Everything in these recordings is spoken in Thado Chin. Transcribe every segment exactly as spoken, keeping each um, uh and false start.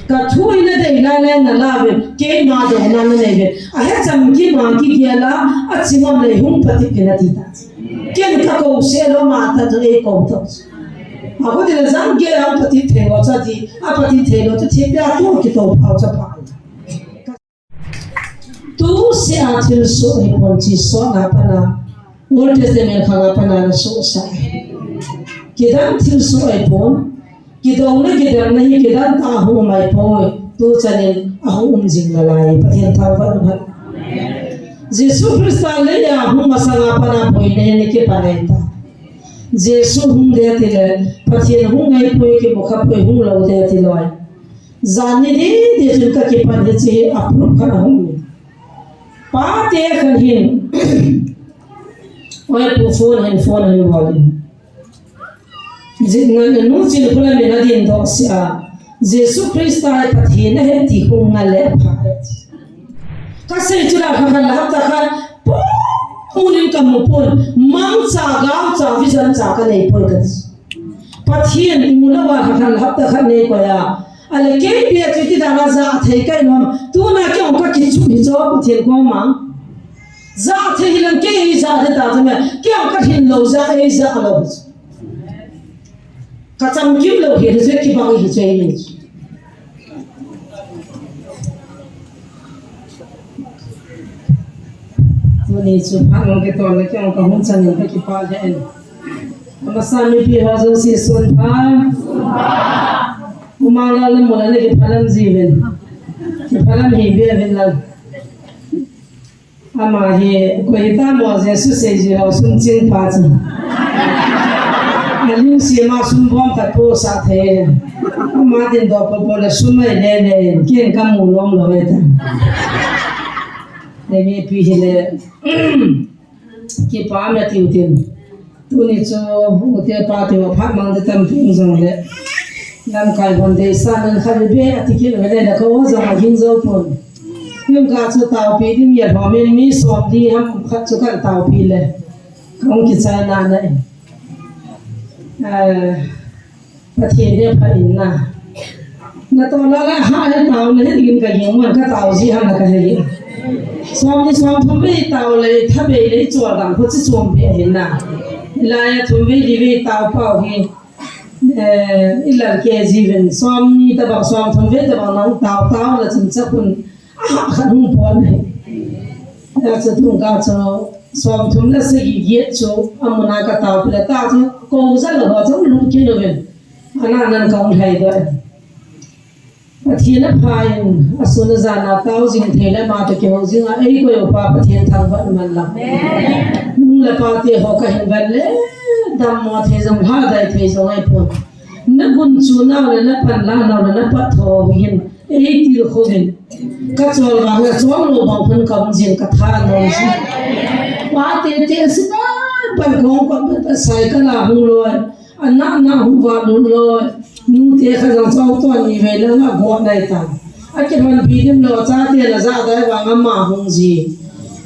Ka thu hi nadei lai lai nala ve, keima douna nanei ve. Ahe chamkim a kigel a, achingam lei hung pati kina ti ta. Ken kakou se lou ma ta tu eikou ta. Ako ti la jang ge ang pati thei ho cha ti, apati thei lou tu thipia tu kitou phau cha pha. Tu se a thilsoh hi pon chi so na pana. Old Testament khang a pana na so sa. Kidang thilsoh hi pon. Kidouna kidemna hi kidang ta hung mai poi. Tu chanin ahung um jing nalai. Pathen thangvah na. Jesu Christa le ya hung masanga pana poi ne ne kipanai ta. Jesu hung de ti le, Pathen hung ngai poi ki mukha poi hung lou de ti loi. Jani di di chun ka kipan hi chi a proof khat ahung ni. Pa te khan hin. Oi pu phone hin phone hin bol in. Jit ngan nu chin khula min a din doh si a. Jesu Christa hi Pathen ahi ti hung nga le pha. Ka sei chu la kha khan la hapta khan pu munin ka mu pun. Mang cha gao cha vision cha ka nei poi ka ti. Pathen i mu lou a kha khan hapta khat nei ko ya. Ale kei pia chu ti dana ja thei kai nom. Tuna kei ong ka kichu hi cho Pathen ko ma. Ja thei hi lang kei ja thei ta me. Kei ong ka hin lou ja ei ja lou. Ka chamkim lou hi chu kibang hi chu ei ni. Tuni chu phat nung ke ton le kei ka hung chan in ka kipah le en. Amasa mipi ho jouse sun pha. Umang la le mula le kiphalam ji ven. Kiphalam hi be ven la. Ama hi, koi hi ta mo Jesu sei ji ho sun ching pa chu. Alim si ma sun bom khat po sa thei. Ama din do po po le sun mai le le, ken ka mu lom lou ve ta. Le nge pi hi le, kipa me tiu tin. Tuni chu u te pa te u phat mang te tampi um jong le. Lamkai hon dei sa nan kha be be a ti kit ve le la ko jong a hin jo pon. Kum ka chu taupi ding ya ho min mi som di ham khat chu kan taupi le. Kong ki chai na na. Eh, Pathen hi apha in na. Na to la la ha he tao le he ding ka yeng man ka tao ji ha na ka he. Som ni som thum ve tao le tha ve le chua dang ko chi som ve he na. La ya thum ve di ve tao pao he. Eh, i lal ke ji ven som ni ta bang som thum ve ta bang nang tao tao la chin cha kun. Aha, khat hung pon ahi. Achu tung ka chu, som thum le sagi giet chu, amuna ka tao pila ta chu, ko za lo ho chu, lu ke lo ven. Ana nan ka hung hai do. Pathen apha in, asun ajan a tao jing thei le ma to ke ho jing a, ei ko yo pa Pathen thangvah man la. Nu le pa te ho ka hin ven le, dam mo thei jong ha dai thei jong ai pon. Na gun chu nau le, na pan la nau le, na pat tho hin. Ei til khovin. Ka chol vang a chol lo bang khan ka um jin ka tha nom si. Pa te te si ta pan kong pa pa sai ka la hu loi. Ana na hu va lu loi. Nu te kha jang chau ton ni ve la na go nai ta. A ke man bi dim lo cha te la ja dai vang a ma hung ji.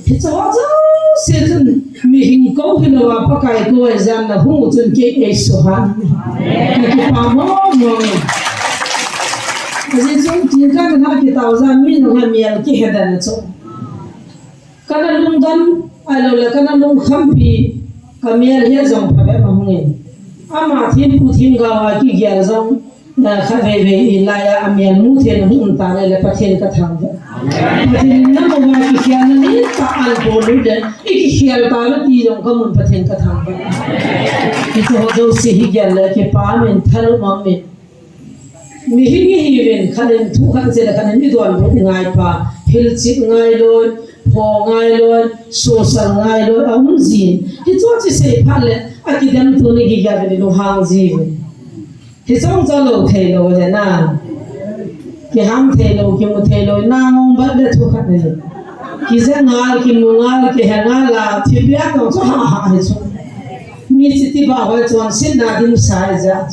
Hiche ho jouse chun, mihing kou hilou a, Pakai kou a ijat na hung u chun kei eisuhat. Kakipah mong mong e. Ajeh chu, kin kana kitao jeh a mi nunga mial kihe dan a chu. Kana lungdon, ahilou le kana lungkhampi, kamial het jong phabep ahung in. Ama thempu themgao a kigel jong, Na khatvei vei in laiya amial mu thei na hung um ta le, Pathen ka thangvah. Pathen in nangma kikhel na ni ta an bol u le, i kikhel ta le ti jong ka mun Pathen ka thangvah. Hiche ho jouse hi gel le kipah in thalom in. Mihing ihiuvin khat in thu khat jeh le khat in i donbut ngai pa, hilchet ngai loi, pho ngai loi, sosal ngai loi, a um jin. Hiche chu sei phat le, a kidem tu ni kigel ni lunghang jiuvin. Hiche chu lou thei lou ahi na. Kiham thei lou, kimu thei lou, na ngong bat le thu khat ahi. Kije ngal, kimu ngal, kihe ngal a, thipbeh a tong chu ha ha hi chu. Mi chiti ba hoi chonset na dimset jeh.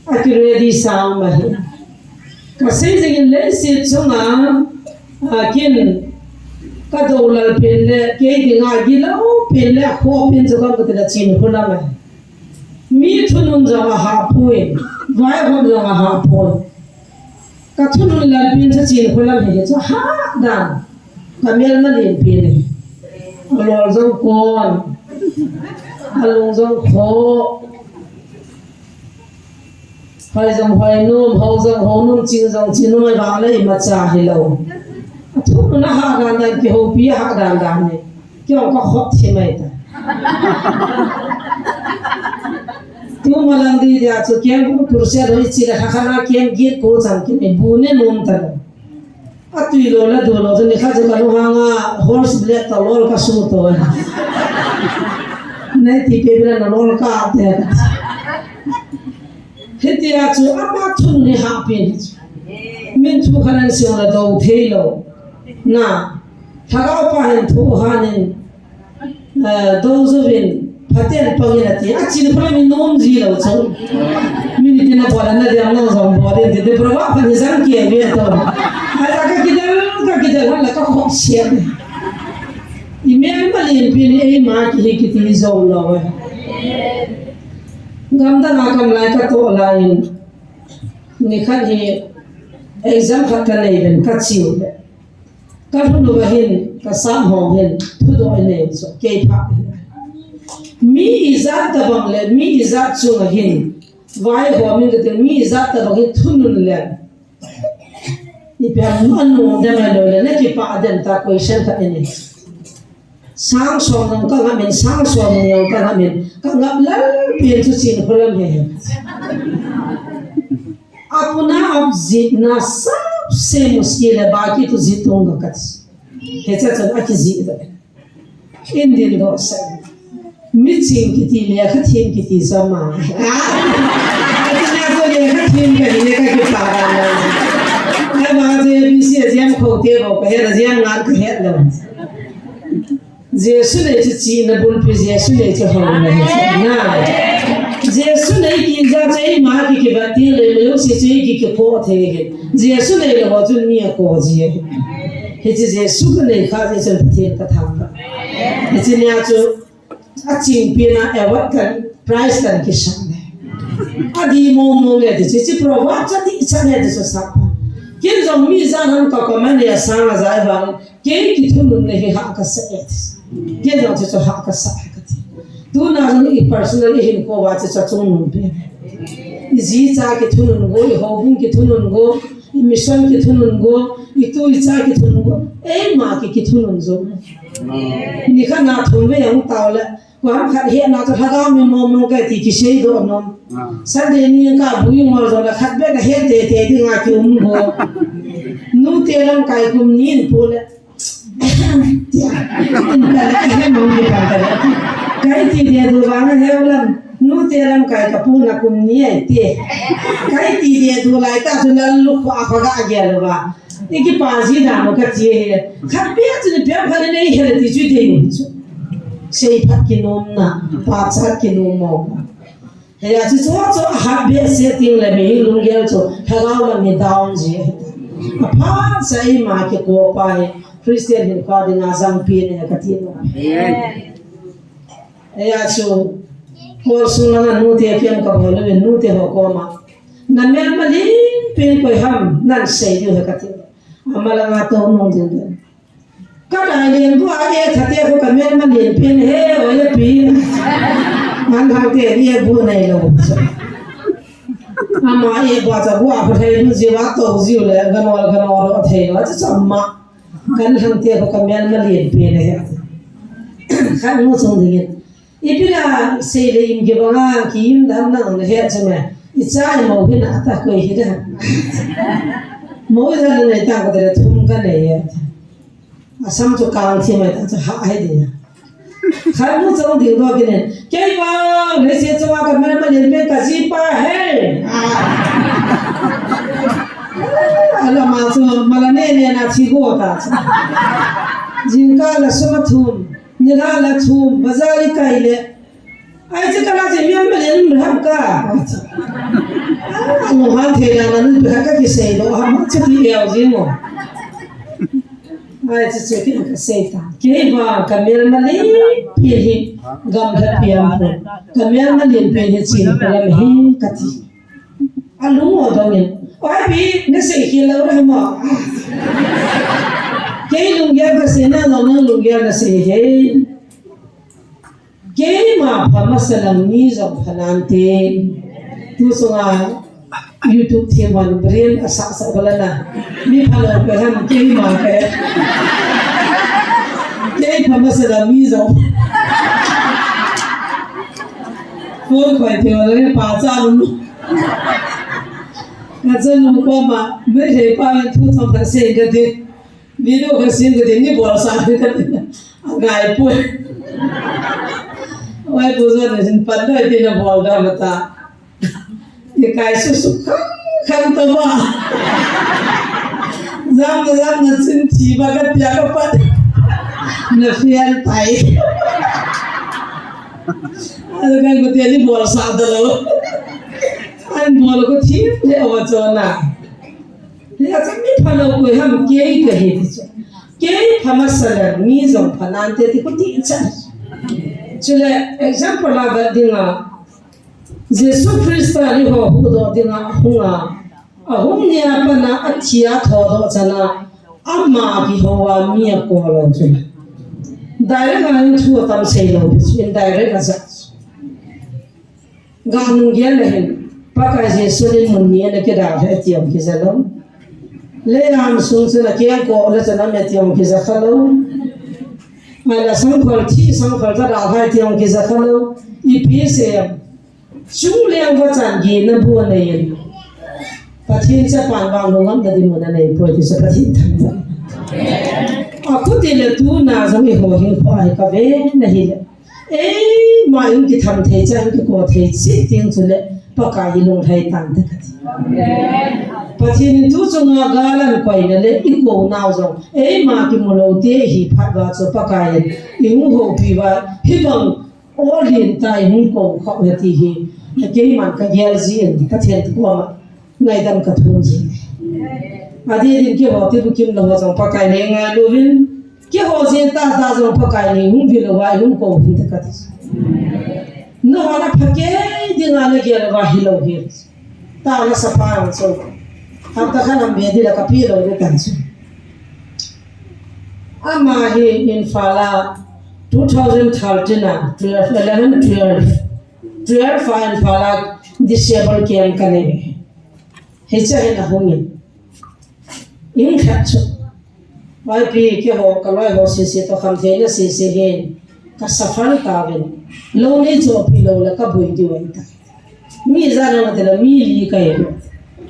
A ki ready sa um ahi. Ka sei jing in leiset chunga, a kin, ka doulal pen le, kei dinga gilou pen le, a kho pen chu ka kut le chin khu lam ahi. Mi thunun jong ahah poi, vaihom jong ahah poi. Ka thunun lam pen chu Chinkholam hi chu hah dan. Ka melma len pen hi. A lol jong kon. A lung jong kho. Hoi jong hoi nom, ho jong ho nom, ching jong ching nom, ahivang le imacha hilou. A thunun a hah dan dan, kihoupi a hah dan dan hi. Kei jong ka khop thim mai ta. Tu malang di dia chu kem kurse doi chi la kha kha na kem git ko chang ki me bu ne nom ta lo. A tui lo la du lo chu ni kha chu ka lu hang a horse black ta lol ka su to. Nei ti pe bila na lol ka te. Hitia chu ama thun ni ha pin. Min thu khan an siang la do thei lo. Na. Lhagao pa hin thu hanin. Eh, do jovin, phaten pangin ati, a Chinkholam in nom ji lo chu. Min tin a bol a na diam nong jong bol in ti, de bro wa phan hi jang ke ve to. A la ka kidal, ka kidal, la ka khop siam. I melma len pen hi eima kihi kiti jou lou e. Gamdang a kam lai ka toh lai in. Ni khat hi exam khat ka nei ven ka chiu le. Ka lhun uva hin, ka sam hong hin, thudoh i nei chu, kei pha hi. Mi ijat tabang le, mi ijat chunga hin, vaihom in ka ti, mi ijat tabang hin thunun le. Ipi ham a nom dem a lou le, na kipah dem ta question khat i nei. Sang som jong ka ngap in, sang som ni jong ka ngap in, ka ngap lal pen chu Chinkholam hi. Apna ap jitna sabse mushkil hai, baki to jeet tunga kati. Hiche chun akijih doh. Indin doh sa. Miching kiti, lekha them kiti sama. Ah, ati na ko lekha them kahi le ka kipah na. Ama je A B C a jam kho te bo ka he, jam ngat ka he lo. Jesu nei chu chihna bulpi, Jesu nei chu houna hi chu. Na. Jesu nei kija chu eima ki kibat ti le le si chu ki ki ko the he. Jesu nei le ho chu ni a ko ji he. Hiche Jesu ka nei kha ji chun Pathen ka thangvah. Hiche nia chu aching pen a award kan, prize kan kisah le. Adi mong mong le ti chu, hiche proverb chu adi cha le ti chu sa. Ken jong mi jan han ka comment a sang a jai vang. Kei kithununna hi hah kasa e. Kei jong chu chu hah kasa e kati. Tuna jong i personal i hinkho uva chu chu achungnung pen. I jicha kithunun go, i houbung kithunun go, i mission kithunun go, i tu i cha kithunun go. Eima ki kithunun jong. Ni khat na thum vei ahung tao le. Ko ham khat hetna chu lhagao mi mong mong kati kisei doh nom. Ah. Sunday ni ka bui ngol jong le khat beh ka het tei tei dinga ki um go. Nute lamkai kum ni in pu le. Tia. In ka le ka he mong ni pa ka le. Kai ti dia du vang he lam. Nute lamkai ka pu na kum ni ai ti. Kai ti dia du lai ta chu lal lu kho a kho ga a gel va. I kipah ji dan mo kati he. Khat beh chu ni beh khat nei he le ti chu dei mo chu. Seiphat kinomna, pachat kinom mo. Hia chu chu chu ahat behseh ting le mi lunggel chu lhagao lam hi down ji. Aphat sa eima kikoupa hi Christian hinkho dinga jangpi ne kati nom. Amen. Hia chu, Paul sung langa nute kiam kabol le nute ho koma. Na melma len pen koi ham nan sei diu he kati. Ama langa tou nung ding ding. Ka dai len bu a e thate ko ka melma len pen he o e pi. An hang te ni e bu nei lo. Ama e bu a cha bu a ko thei lu ji wa to ji le ga no ga no ro thei lo cha cha ma. Kan hang te ko ka melma len pen he. Khat mu chung ding. Ipi la sei le im ki banga ki im dam na le he che me. I cha i mo hi na ta koi hi da. Mo da le ta ko da thum ka nei e. Asam chu kang thi mai ta chu ha hai de. Khat mu chung ding do ki ne. Kei ba le se chu ka melma len pen ka ji pa he. Ala ma chu mala ne ne na thi go ta. Jingkah la sum a thum. Ni la la thum, bazar i kai le. Ai, che kala che mian melen ham ka. Ah, mo han the la nan pe ka ki sei lo, ham che ti leo ji mo. Ai, che che ki ka sei ta. Kei ba ka melma len pen hi, gamlha piam pon. Ka melma len pen hi Chinkholam hi kati. Alung o dong in. Pai pi, nasei khel lou ra mo. Kei lunggel kasei nalou, nang lunggel nasei hih e. Keima pha masa lou mi jong pha nante. Tu sunga YouTube themhon brain asah sah bol ana. Mi phalou koi ham keima kahe. Kei pha masa lou mi jong. Phone koi thei le pa cha lum. Nga chanu koma, mei hei pa thu thong kasei kati. Video kasem kati, nei bolsah kati. Angai poi. Oi, pu jona hin pan doi ti nabol da mata. Ikai susu khang khang taba. Jam na jam na chin thi ba katia kapan. Na fian tai. Ano kan ko ti ni bolsah da lou. An bol ko thi le wa chona. Hijeh chun mi phalou koi ham kei kahi ti chu. Kei pha masa lou mi jong pha nante ti kati chu. Chule example a vet dinga Jesu Christa ni ho huhdoh dinga ahunga. Ahung nia pat a athi a thodoh chan a ama kihou a mi akou lou chu. Direct a hin thu atam seilou ti chu indirect a jat. Ganhing gel le hin, Pakai Jesu in mun ni ana kidalha ti jong kija lou. Leilam sung chun akeng ko le chun amet ti jong kija kha lou. Ahinla sangkhol thi, sangkhol kadalha ti jong kija kha lou. Ipi seiyem. Chungleng vachan gihna bu anei in. Pathen chapa vang lunghamna dinmun anei poi ti chu Pathen thangvah. Akhuti le tuna jong eiho hinkho a hi kave na hile. Eima in kitham thei chan, kiko thei cheh teng chule Pakai hi lunglhai tante kati. Pathen in tu chunga gal ahin koina le ikou nau jong eima kimu lou te ihi phat uva chu Pakai in eihung houpi uva hibang olin tah in eihung kou khah uve ti hi keiman kagel jin Pathen koma ngaidam kathum jin. Adeh in keiho ti bukim lou ho jong Pakai in eingailu uvin. Keiho jeng tahtah jong Pakai in eihung vil uva eihung kou hinte kati. Nangho na phakei dinga nagel uva hilou hi. Tah nasa pa ang chu. Hapta khat lam be ding le kapeh lou ding tan chu. Ama hi Imphal a two thousand thirteen a twelve, eleven, twelve. Twelve a Imphal a disable camp kanei. Hiche a hin ahung in. Eihung lhah chu. Vaipi keiho kaloi ho sese toh khamtheina sese hin ka suffer tauvin. Lou nei chohpeh lou le kaboi diu ahitai. Mi ijat ham katile mi li kahi.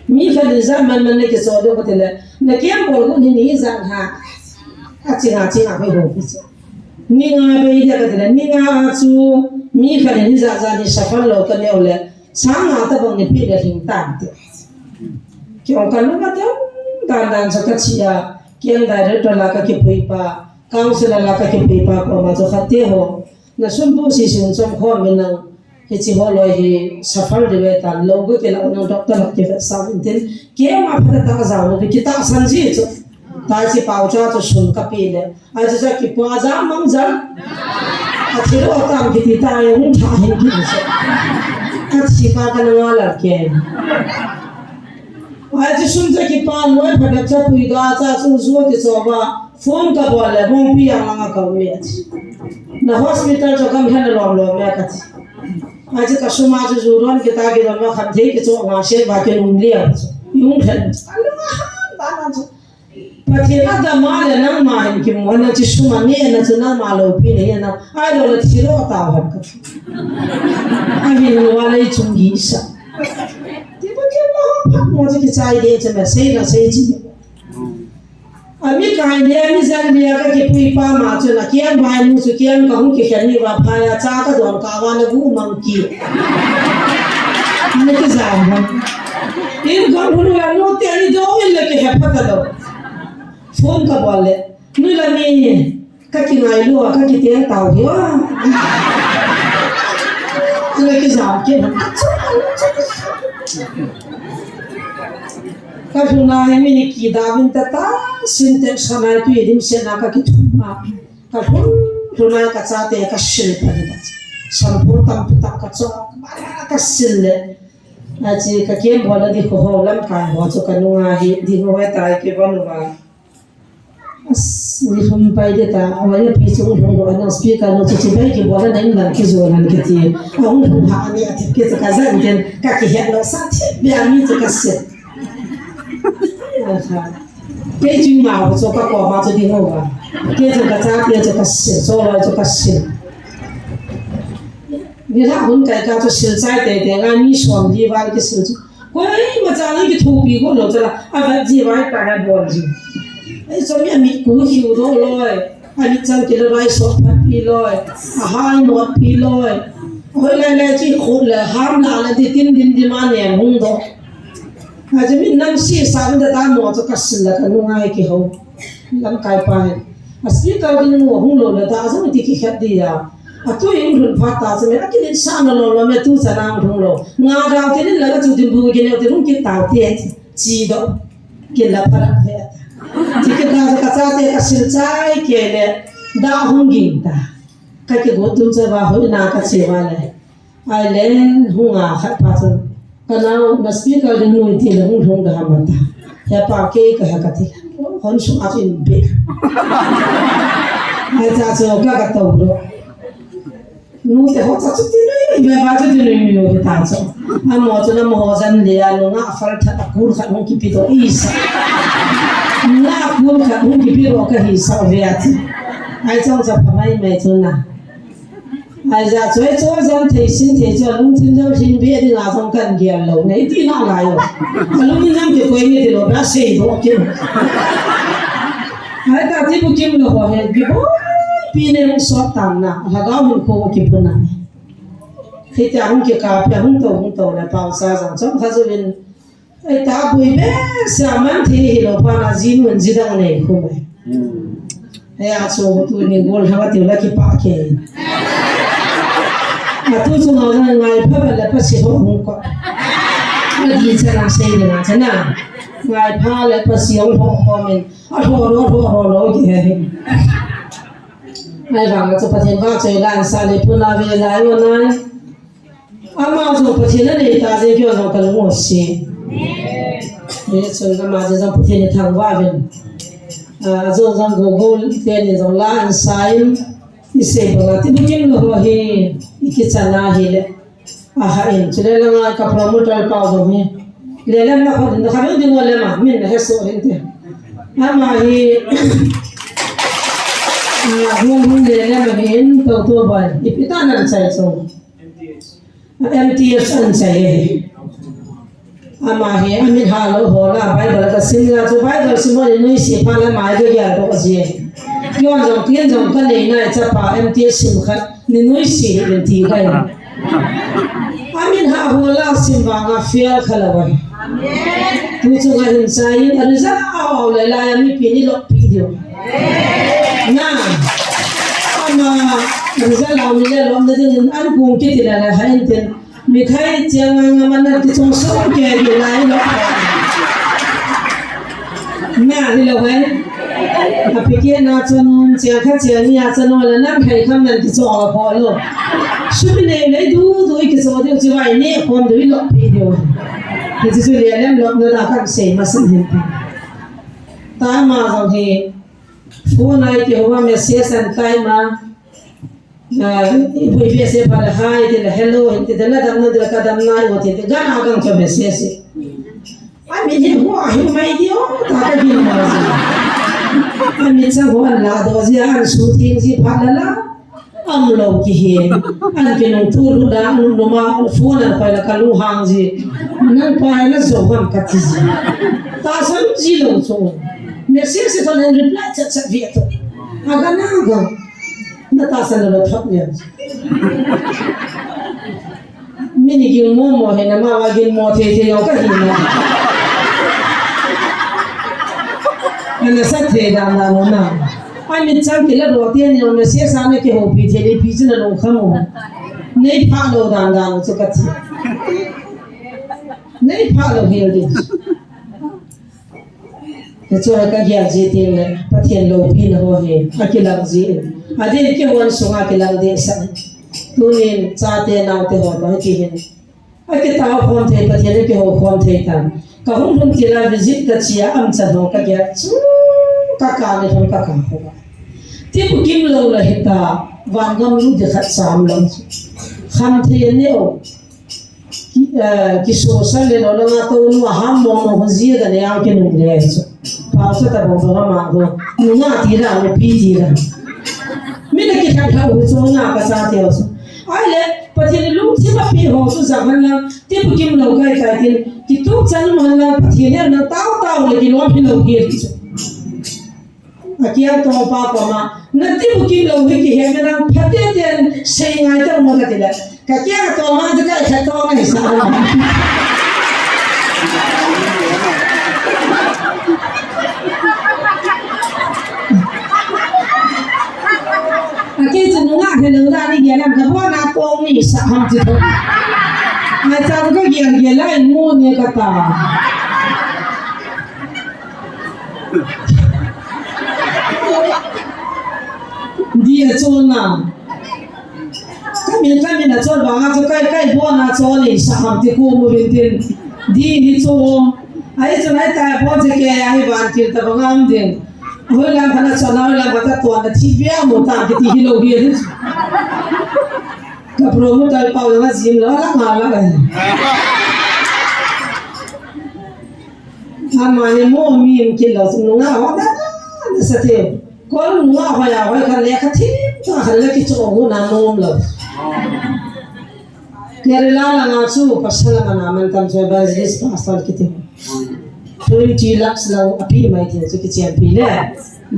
Mi khat in ijat man man nakichoh diu katile na camp bol got hi ni ijat ham. Aching aching a koi ho kiche. Ni nga bei dia katile ni nga a chu mi khat in ijat jat ni suffer lou kanei u le. Sang nga tabang ni peh le lhing tante. Kei jong kalung adem dan dan chu kache a, camp director la kakipui pa, counselor la kakipui pa koma chu khat te ho. Na sum pu si sum chom khom min nang hiche ho loi hi suffer diu ve tan lou gu kila nang doctor la kivetsah uvin tin. Keima phatah a jao lou kitahsan ji chu. Tachi pao cha chu sum kapeh le. Achu cha kipa ja mang ja. Athi lou tam kiti ta e hung tha hin kiti cha. Athi pa kana nga la ke. Achu sum cha kipa loi pha cha pui da cha chu ju ti cho ba. Phone kabol le bong pi yang nga ka me. Na hospital cho kam hen lom lom me kati. Achu ka sum a chu ju ron kita ki ron ma khan thei ki cho nga se ba ki lum lia. Yung hen. Anu ha ba na chu. Pathen adama le nangma hin kimu na chi sum a neh na chu nangma loupi nei na. Ahilou le thi lou tau ham kati. Ahin lou a lei chung gisa. Ti Pathen ma ho phat mo chi kichai de che me sei na sei chi. Ami kai le ami jan le ka kipui pa ma chu na kiang bai nu chu kiang ka hung kikhen ni va pha ya cha ka don ka va na gu mang ki. Ani kijam ha. In ka hulu la nu te ani do in le kihe pha ta lou. Phone kabol le, nula mi, kakingailua, kakiteng tau hi a. Kakijam kit. Kalhun a hi mi hi kida vin tata, Sintex khat a tui dimset na kakithum a. Kalhun, lhun a kachate kasil pan ta. Shampoo tampi tah kacho, kasil le. Achi ka kem bol a di ko ho lamkai ho chu ka nunga hi di ho he tai ke bon wa. As, ni hum pai de ta, wa ya pi chung hum lo na speaker no chu chi bai ke bol a na in lam ki zo nan ke ti. A hum hum ha ni a ti ke ka zan ken ka ki het lo sa ti bia mi chu ka se. Aha. Kei chu ma ho chu ka ko ma chu di ho wa. Kei chu ka cha te chu ka se, so lo chu ka se. Ni la hun kai ka chu sil chai te te nga mi som di val ki sil chu. Koima cha ni ki thupi ko lo cha la. A va ji vai ka na bol ji. Ei so mi mi ku hiu do loi. A mit chang ki la rai so phat pi loi. A hai mo pi loi. Hoi lai lai chi khu le ham la la di tin din di ma ne hung do. A ji mi nam si sa da ta mo chu ka sil la ka nunga ki ho. Lamkai pa he. A speaker ding nu hung lo le ta jong ti ki khat di ya. A tu in hun pha ta se me a ki din sa na lo lo me tu sa na hung lo. Nga dau ti din la ka chu din bu ki ne ti hung ki ta ti chi do. Ki la pha la ve ta. Ti ki ta ka cha te ka sil chai ke le da hung ging ta. Ka ki go tun cha wa ho na ka che wa le. Ai le, hung a khat pa chun, ka nau, na speaker ding nu ti le hung hung da ham ta. He pa ke ka ha ka ti. Hon su a chin be. Ai cha chu ka ka to do. Nu te ho cha chu ti nui, me ba chu ti nui mi lo ta chu. A mo chu na mo ho jan le a nu nga fal tha ta kur khat hung ki pi do i sa. Nga kur khat hung ki pi ro ka hi sa ve a ti. Ai chang cha pa mai mai chu na. Ai ja choi choi jam thei sin thei choi lungthim jam thim be ding a jong kan gel lo nei ti na lai o. A lungthim jam ti koi ni ti lo ba sei do ki. Ai ta ti bu kim lo ho he bi bo pi ne hung sot tam na. Lhagao min ko ki bu na. Thei ta hung ki ka pi hung to hung to na pau sa jang chom kha ju in. Ei ta bui be, sa man thi hi lo pa na ji nun ji dang nei khu mai. Ei a chu tu ni gol ha ti la ki pa ke. A tu chu no na ngai pha ba la pa si ho hung ko. A di cha na sei na cha na. Ngai pha la pa si hung ho ko min. A ho ro ho ro lo ki he. Ai vang chu Pathen vang choi lan sa le pu na ve lai o nai. Ama jong Pathen a nei ta jeh kei jong ka lung o si. Ni chun ama jeh jong Pathen ni thangvah uvin. A, jong jong Google te ni jong la an sa in. I sei bang a ti bu kim lo ho hi. I kichan a hi le. A ha in. Chule langa ka promoter pa jong hi. Le le na ho na ka ding le ma. Min na he so hin te. Ama hi. A, hung hung le le ma hin. To to bai. I pi ta nan sai so. M T S an chai e. Ama hi, a mit ha lo ho la, Bible ka sim la chu, Bible sim ni nuisi pha la mai ka gel doh ji. Yon jong, tien jong ka nei nai chapa M T S sim khat, ni nuisi hi ti kai. A mit ha ho la sim vang a fail kha la vai. Tu chu nga hin sai, a result a ho le la ya mi pi ni lo pi diu. Na, ama, an za lau mi le lom na ding in an kung kiti la la ha in tin. Mi khai chiang ang ama na ki chong so ke di lai lo. Na, hi lo hai. A pi ke na chon, chiang kha chiang ni a chon la nan khai kham nan ki chong a pho lo. Su mi nei nei du du ki so diu chi vai ne kon du lo pi diu. Ki chi su le lem lo na da ka sei ma sin hin. Ta ma jong hi. Phone a i kihouva message an kai ma. Ah, i bui message pa le hi, ti le hello, ti le na dam na, ti le ka dam na, o ti le gana gang cho message. A mi ni hua hi mai di o, ta ka gin ma ji. A mi cha hua la do ji, an su thing ji pha la la. Am lo kihi. An kinung thu lu da, an lu ma, phone an pai la ka lu hang ji. Nang pai na zo ham ka ti ji. Ta san ji lo so. Message se ton reply chat chat vi to. Aga na ga. Na ta san lo thot ne. Mi ni ging mo mo he na ma wa ging mo the the yo ka hi na. Ana sa the da na mo na. Ai, mi chang kila ro ti ni, message sa na kihoupi thei ni pi chu na lungkham o. Nei pha lo dan dan chu ka ti. Nei pha lo hel di. Hichu ka gel ji ti le, Pathen loupina ho hi, a kilang ji. A din kihon sunga kilang di sa. Tunin chate naote ho to ti hin. Akitao khom thei, Pathen akihou khom thei tan. Kahung lhun tila visit kache a, amchan ho kagel chu, kakap le thon kakap ho. Tibukim lou la hita, van gam lut di khat sam lang chu. Kham thei aneo. Ki, eh, kisosal le lou langa tonu a ham mong mong ho jia kanei a kinung le chu. Pau sa ta bong bong ama ho. Nunga tira, nupi tira. Mina kithak thak u chu na kasa teo chu. Ahile, Pathen in lungthim api ho chu jang hen lang, tibukim lou kai kai tin, kitup chan um hen lang, Pathen in nang tao tao le kilom hi lou hi chu. Akiang tong pa koma, na tibukim lou hi kihe me nang, phate ten sei ngai tang mo kati le. Kakiang tong ma chu kai khat tong ngai sa. Akei chu nunga helou da ni gel am ka bona kong ni sa ham chu. Mai cha ka gel gel lai mu ni kata. Dia chona. Kamin, kamin a chon vanga chu kai, kai bona chon ni sa ham ti ku mu vin tin. Di hi chu. Ai chu nai ta bon che ke ai van kil ta vanga am din. Hoi lang khana chon, hoi lang khana ton na thi bia mu ta kiti hi lou hi. Ka promoter pau la jim la la nga la la. Amani mo mi em kilo nunga ho da da sa te. Kol nunga ho ya ho khan lekha thim ta khan le kicho ho na nom lo. Kerala langa chu pasal a man a man tam chu evangelist pastor kiti. Twenty lakhs lang api mai thei chu kichenpi le.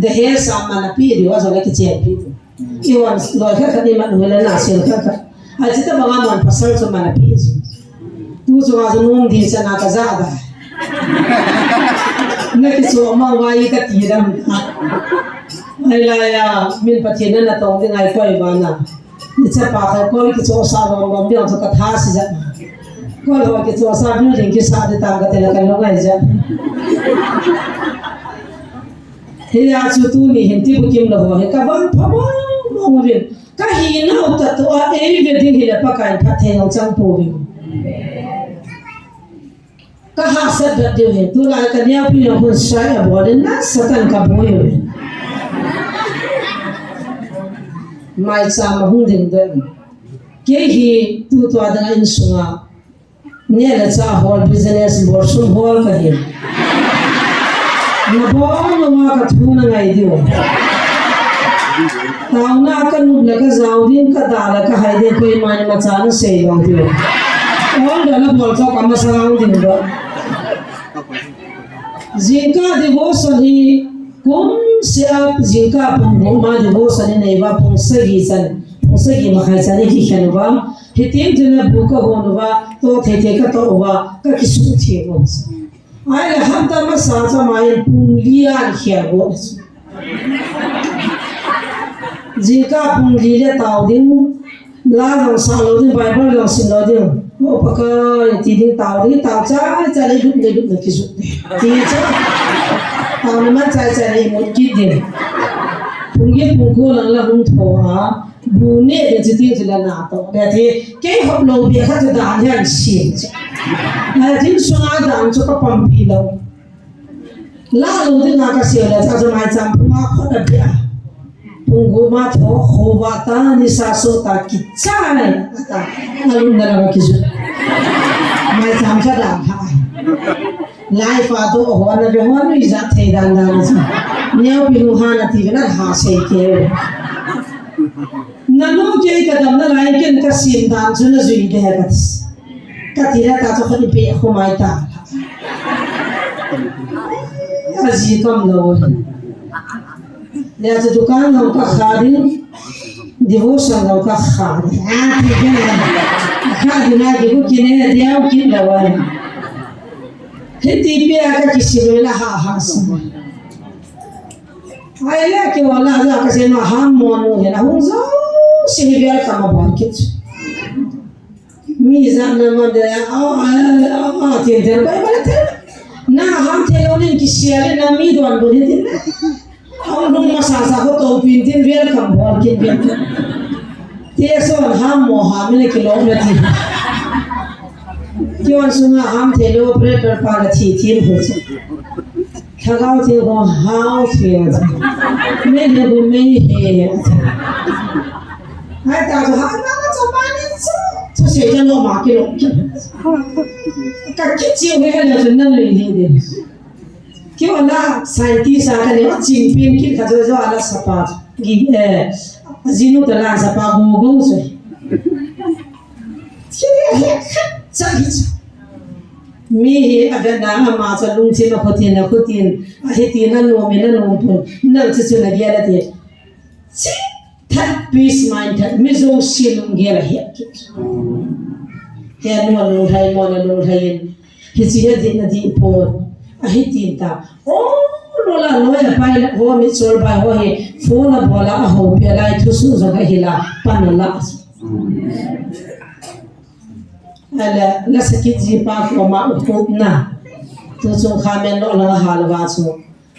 Dahej a man api diu a chu le kichenpi. Iwan loi khat khat ni man hule na sil khat khat. Achi ta banga man pasal chu man api ji. Tu chu a chu nom di cha na ka ja da. Na kicho ma wai kati dam. Ai la ya, min Pathen na tong ding ai koi ba na. Ni chapa kha kol kichosa lom lom ding chu ka tha si ja. Kol ho kichosa building kisa di tam ka te la ka lungai ja. Hia chu tuni hin tibukim lou ho hi ka van pha mong mong uvin. Ka hinau ta to a ei ve ding hi le Pakai in phatthei hung chang pouvin. Ka hahsat vet diu hi, tulai ka neopi jong hun suai abol in nasatah in ka boi uve. Maicham a hung ding den. Kei hi tutua dinga insunga neh le chah hol, business bol sung hol kahi. Nabol lou a ka thu nangai diu. Taona ka nop le ka jao ding, ka dah le ka hai ding, koiman imacha nasei lou diu. Order nabol toh ka masang ding ba. Jingkah devotion hi kum seh a, jingkah pung gup ma devotion hi nei uva, pung sagi chan, pung sagi makhai chan hi kikhen uva. Hitin tin a bu ka hon uva, toh thei thei ka toh uva, ka kisuh thim uva. Ahile hapta masa chu ama hin pung li a ahin khel bou. Jingkah pung li le tao ding, la jong sah lou ding, Bible jong sim lou ding. O Pakai, ti ding, tao ding, tao chai chai le lut le lut le kijut ding. Ti chai. Tao na man chai chai le imut kit ding. Pung get pung ko lang la hung tho a. Bu neh ding chu tin chu la na toh. Bia ti, kei hop lou bia kha chu dan hian sin chu. Na tin sunga dan chu ka pampi lou. La lou dinga ka sel le cha chu maicham phunga khot a bia. Pung gup ma tho kho va ta ni sa so ta kichai ta. Alum na la kijut. Maicham kha dan ha. Lai fa to ho na ve ho nu ijat thei dan dan chu. Neopi nu ha na ti ve na ha sei ke. Nanu kei ka damna lai ken ka sim dan chu na jui de ka ti. Ka ti la ta chu khat i pe khu mai ta. A ji kam lou. Le chu dukan lou ka kha ding. Devotion lou ka kha ding. A ti ke na. Kha ding na ki bu ki ne diau ki lou ai. Hiti pia ka kisim le ha ha sa. Ahile kei vang la ja ka sei ma ham mo nu hin ahung jouse hi welcome abol kit. Mi jat na ma de a a a a tin ter bai bai ter. Na ham thei lou nin kisel le na mi don bun hi tin. Ahung lhung masa sa ko to pin tin welcome bol kit pin. Te so ham mo ham le kilom le tin. Kiwan sunga ham thei lou operator pa la thi thim ho chu. Lhagao thei ho hao thei a chu. Mei le gu mei he a chu. Hai ta chu ha na na chu ma ni chu. Chu se ja lo ma ki lo ki. Ka ki chi he he la chu na lo hi de. Kiwan la scientist a ka le wa chim pin ki ka jo jo ala sapa. Gi eh. Ajinu ta la sapa gu gu chu. Chini a het khat cha hi chu. Mi hi a vetna ama cha lungthim a khutin a khutin a hitin a nom in a nom pun. Nang chu chu na gel a ti. Chi that peace mind that mi jong si lunggel a het chu. He nu a lunglhai mo na lunglhai in. Hichi he dihna dih pon. A hitin ta. Oh, lola loi a pai la ho mi chol bai ho hi. Phone a bola a ho pe lai thu su jong a hi la pan la. Ala, la sakit ji pa ko ma u ko na. Tu chung kha men lo la ha la wa chu.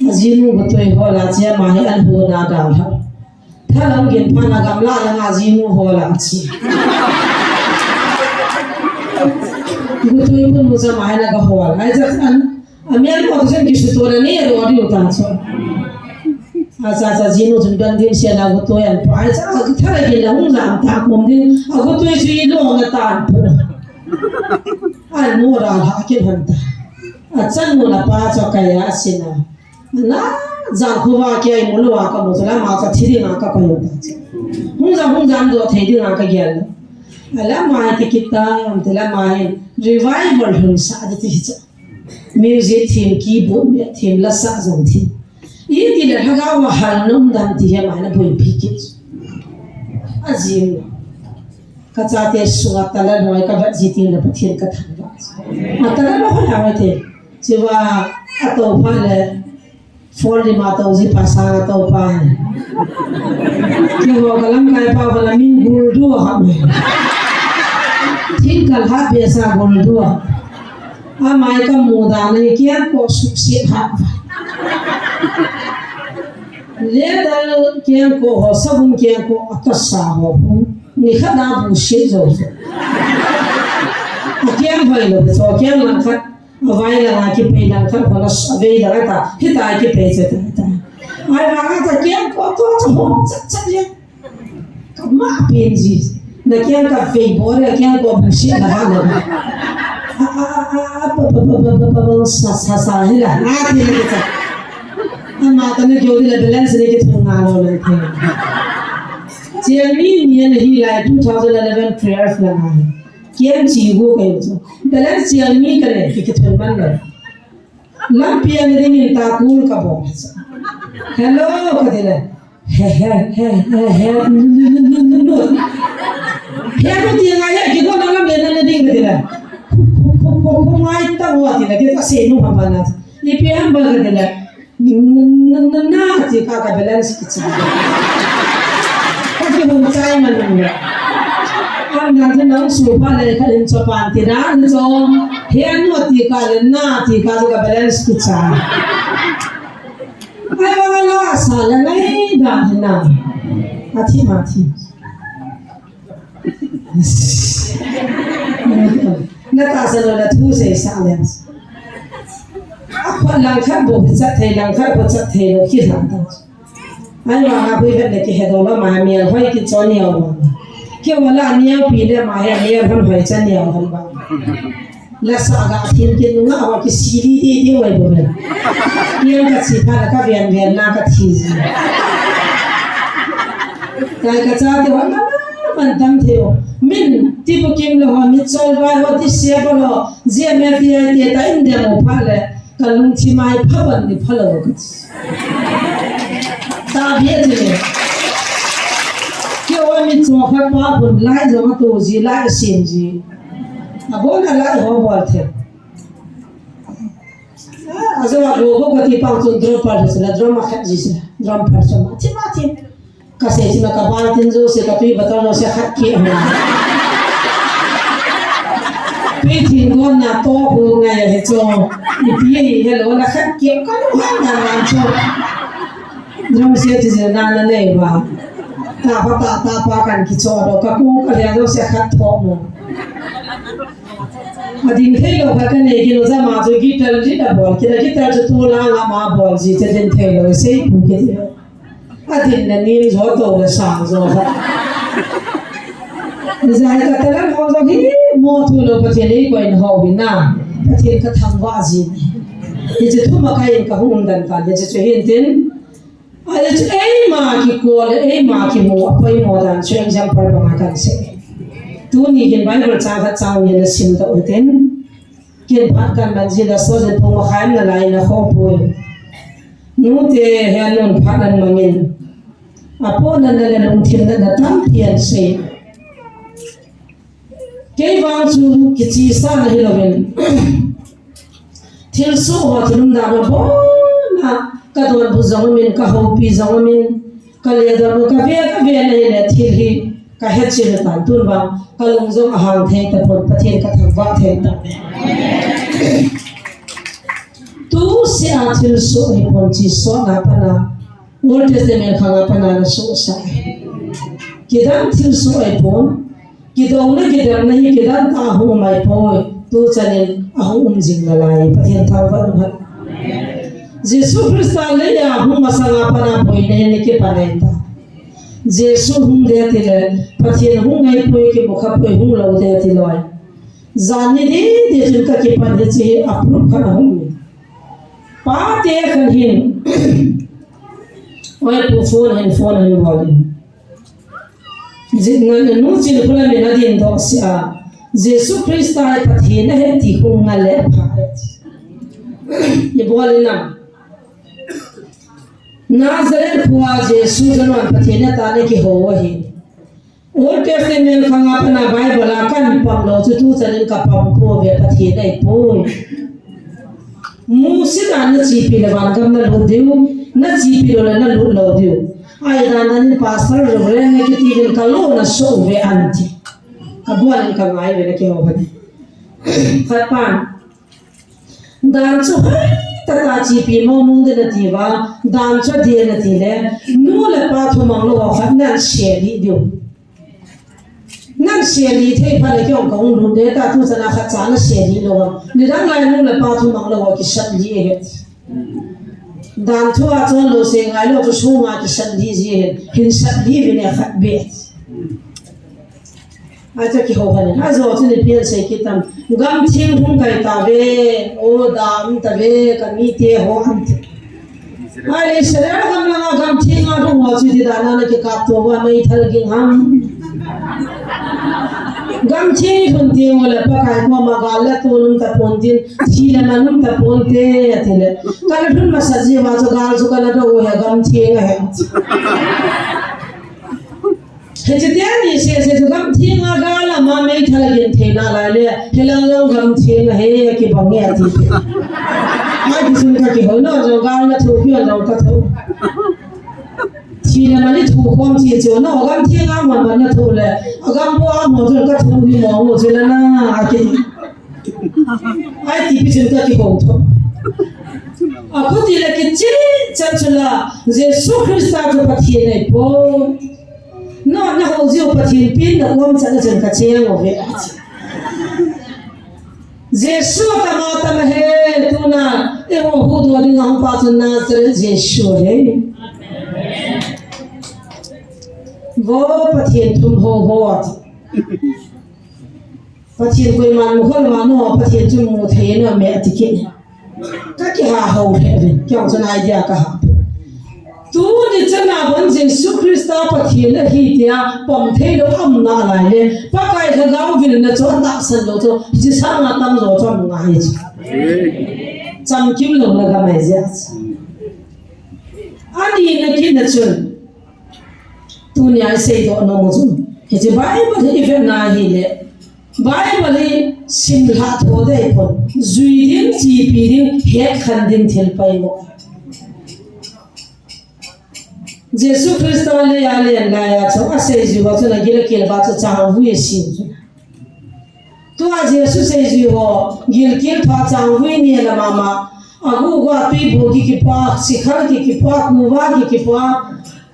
Ajinu ko toi ho la che ma hi an ho na da la. Tha lam gin pha na gam la la ajinu ho la chi. Ko toi ko nu cha ma hi na ga ho la. Ai cha an. Amian ko sen ki su to na ni ro di u ta chu. Acha cha jinu chun ban din sia na ko toi an. Ai cha ka thara ki la hung la ta kom din. A ko toi chu i lo na ta an pu. Ai mo ra ha ki han ta. A chan mo na pa cha ka ya sina. Na, jang khu va kia i mu lou a ka mu chu la ma ka thi ding a ka ko ta. Hung jang, hung jang do thei ding a ka gel. A la ma ti kita, am ti la ma hin revival hun sa di ti cha. Music thim, keyboard mi thim, la sa jong thim. I ti le lhagao va hal nom dan ti he ma na boi pi ki. A jing. Ka chate sunga tala noi ka vat ji ti na Pathen ka thangvah. A tala noi ha te. Chiva a to pha le. Phone li ma to ji pa sa a to pa. Ki ho ka lam kai pa ka la min gul du ha me. Thin ka la be sa gul du. A mai ka mu da ne kian ko suk si ha. Le dal kian ko ho sabun kian ko a ka sa ho. Ni kha na bu si jo. A kian hoi lo so kian lang khat. A vai langa kipei lang khat hon a vei lang a ta, hita kipei che ta ta. Ai vanga ta kiang ko to cha hom cha cha ye. Ka ma pen ji. Na kiang ka vei bo le kiang ko bu shi na ha le. A a a a a pa pa pa pa pa pa sa sa sa hi la. Na ti le cha. Ama ta ne kyo di la balance ne ki thung na lo le te. Chiang ni ni ne hi lai two thousand eleven twelve la na. Kiang chi gu ka yo chu. Balance chiang ni ka le ki ki thun man le. Lampi a ni ding in ta kul ka bol. Hello ka ti le. He he he he he. Nu, nu, nu. He ko ti ngai he ki ko na lam le na ni ding ka ti le. Ko ko ko ko ngai ta wa ti le ki ta se nu ha ba na. Ipi ham ba ka ti le. Na, na, na, na, ti ka ka balance kicha. Ka kihung chai man nung le. Am na ti nang su pa le ka in cho pan ti na in cho. He an no ti ka le na ti ka ka balance kicha. Ai ba la sa la nai da ni na. A ti ma ti. Na ta sa lo na thu sei sa le. A khut lang khat bo hi chat thei, lang khat bo chat thei lo khi lang ta. Ai wa ha bui vet le ki he do lo ma mi al hoi ki cho ni o. Ki wa la ni o pi le ma he ni o han hoi cha ni o han ba. La sa ga thin ki nu nga wa ki si di di di wai bo le. Ni ka si pha la ka vian vian na ka thi ji. Kai ka cha te wa na man tam thei o. Min ti bu kim lo ho, mi chol vai ho, ti sia bo lo. Zia me ti ai ti ta in de mo pha le. Ka lungthim a hi pha ban ni pha lo ka ti. Ta bia ti le. Ki o mi cho kha pa bun lai zo ma to ji lai sim ji. A bon a lai ho bol the. A zo a go go ka ti pa chun drum pa la drum a khat ji sila. Drum pa chun ma ti ma ti. Ka sei chima ka bal tin jouse ka tui bottle jouse khat keh hung. Tui thing don na to hu ngai a he cho. Ipi hi he lo na khat keh ka lu ha na na cho. Jouse ti je na na nei ba. Ta pa ta ta pa kan ki cho do ka ku ka le jouse khat tho mo. Adin thei lou khat kanei kit u, ama chu guitar rit abol kit a, guitar chu tolanga ama bol ji chu din thei lou, sei pu kit. Adin na nin jo to na sang jo kha. Zai ka talan ho jo hi mo thu lou Pathen ei koi na ho hi na. Pathen ka thangvah ji. Hiche thuma ka in ka hung dan ta le chu hin tin. Ahi chu eima kikol, eima kimu, apoimo dan chu example banga kan sei. Tuni hin Bible chang khat chang ni na sim ta u tin. Kin phat kan ban ji la so jen pung ma khaim na lai na kho pui. Nu te he nun phat nan mangin. Apo nan na le lungthim na na tam pian sei. Kei vang chu kichesa na hi lovin. Thilsoh ho thil umdan a bon a ka donbut jong umin, ka houpi jong umin, ka le don u ka ve, ka ve na hi le thil hi ka hetchen tan tun vang ka lung jong ahang thei tapon, Pathen ka thangvah thei ta. Tu se a thilsoh hi pon chi so na pana. Old Testament khanga pana na sohsah. Kidang thilsoh ahipon, kidouna kidemna hi kidang tah a hung um ahipoi, tuchanin ahung um jing nalai, Pathen thangvah in umhen. Jesu Christa leiya hung masanga pana boina hi na kipan ahi ta. Jesu hung ding tile, Pathen hung ahipoi, kimu khapoi, hung lou ding tilou. Jan ni ding ding chun ka kipan hi chi a proof khat ahung um. Pate khat hin. Oi pu phone hin, phone hin bol in. Jit ngan nu chin khula min adin doh sih a. Jesu Christa hi Pathen ahi ti hung ngal le pha. I bol in a. Nazareth khua Jesu chu Pathen atan a kihou ahi. Old Testament khanga pana Bible a kan pang lou chu tuchanin ka pang pouve, Pathen ahipoi. Mose dan na chepi le vangam na lut diu, na chepi lou le na lut lou diu. Ahi dan dan in pastor, reverend na kiti din ka lo na so ve anti. Ka buan in ka ngai ve na kihou ve. Khat pan. Dan chu hai tata chepi mong mong ding nati uva, dan chu ding nati le, nu le pa thumang lou khat nan seli diu. Nan seli thei phat le kei jong ka hung lut ding ta, tuchan a khat cha na seli lou a. Nidang lai nu le pa thumang lou a kiseli ahi. Dan thu a chon lou se ngai lou chu sunga kiseli ji ahi. Hin seli vin e khat beh. Acha kihou khan in, ajo chun ipi asei kit tam. Gamtheng hung kai tave, o dam tave, ka mite ho ante. Ai, Israel gam langa gamtheng a hung ho chu ti dan a na kikap to uva meithal ging ham. Gamtheng hun ti u le Pakai koma gal le tol um tapon tin, thi le man um tapon te, ati le. Ka la lhun masa ji uva chu gal chu ka la do u hi gamtheng ahi. Hiche teni sese chu gamtheng a gal a ma meithal a genthei nalai le, hilang jong gamtheng ahi, kibang e ati. Ai, kisun ka kihou, nang jong gal na thu, kei jong ka thu. Thi le man i thu khom chi chu, nang gamtheng a man man na thu le, agam po a mo chu ka thu hi mo mo chu le na, ati. Ai, tipi chun ka kihou tho. Akhuti le kichen chan chu la, Jesu Christa chu Pathen ahipoi. Na, na hou jiu Pathen pen na kom chan a chun ka cheng uve. Jesu tama tama he tuna, eiho huhdoh ding a hung pa chu Nazareth Jesu ahi. Vo Pathen thum ho ho ati. Pathen koiman mu kha lou a, no, Pathen chu mu thei nom e ati kit. Ka kiha hou lheh uvin, kei jong chun idea ka ha. Tuni chan a bon Jesu Christa Pathen ahi tia pom thei lou aum nalai le, Pakai Lhagao vilna chu atahsan lou chu, hiche sanga tamjo chu aum ngai chu. Chamkim louna gam ahi jeh chu. Ani na kit na chun. Tunia i seidoh nom u chu, hiche Bible hi i vet na hile, Bible hi simlhah tho dei pon, jui ding, chepi ding, hetkhen ding thil poimo. Jesu Christa leiya alen laiya chu asei jiu va chun agil akel va chu changvui asem chu. Tua Jesu seijui ho, gilkel pha changvui neh la mama, agu gu a tui bu ki kipa, sikhar ki kipa, kuva ki kipa,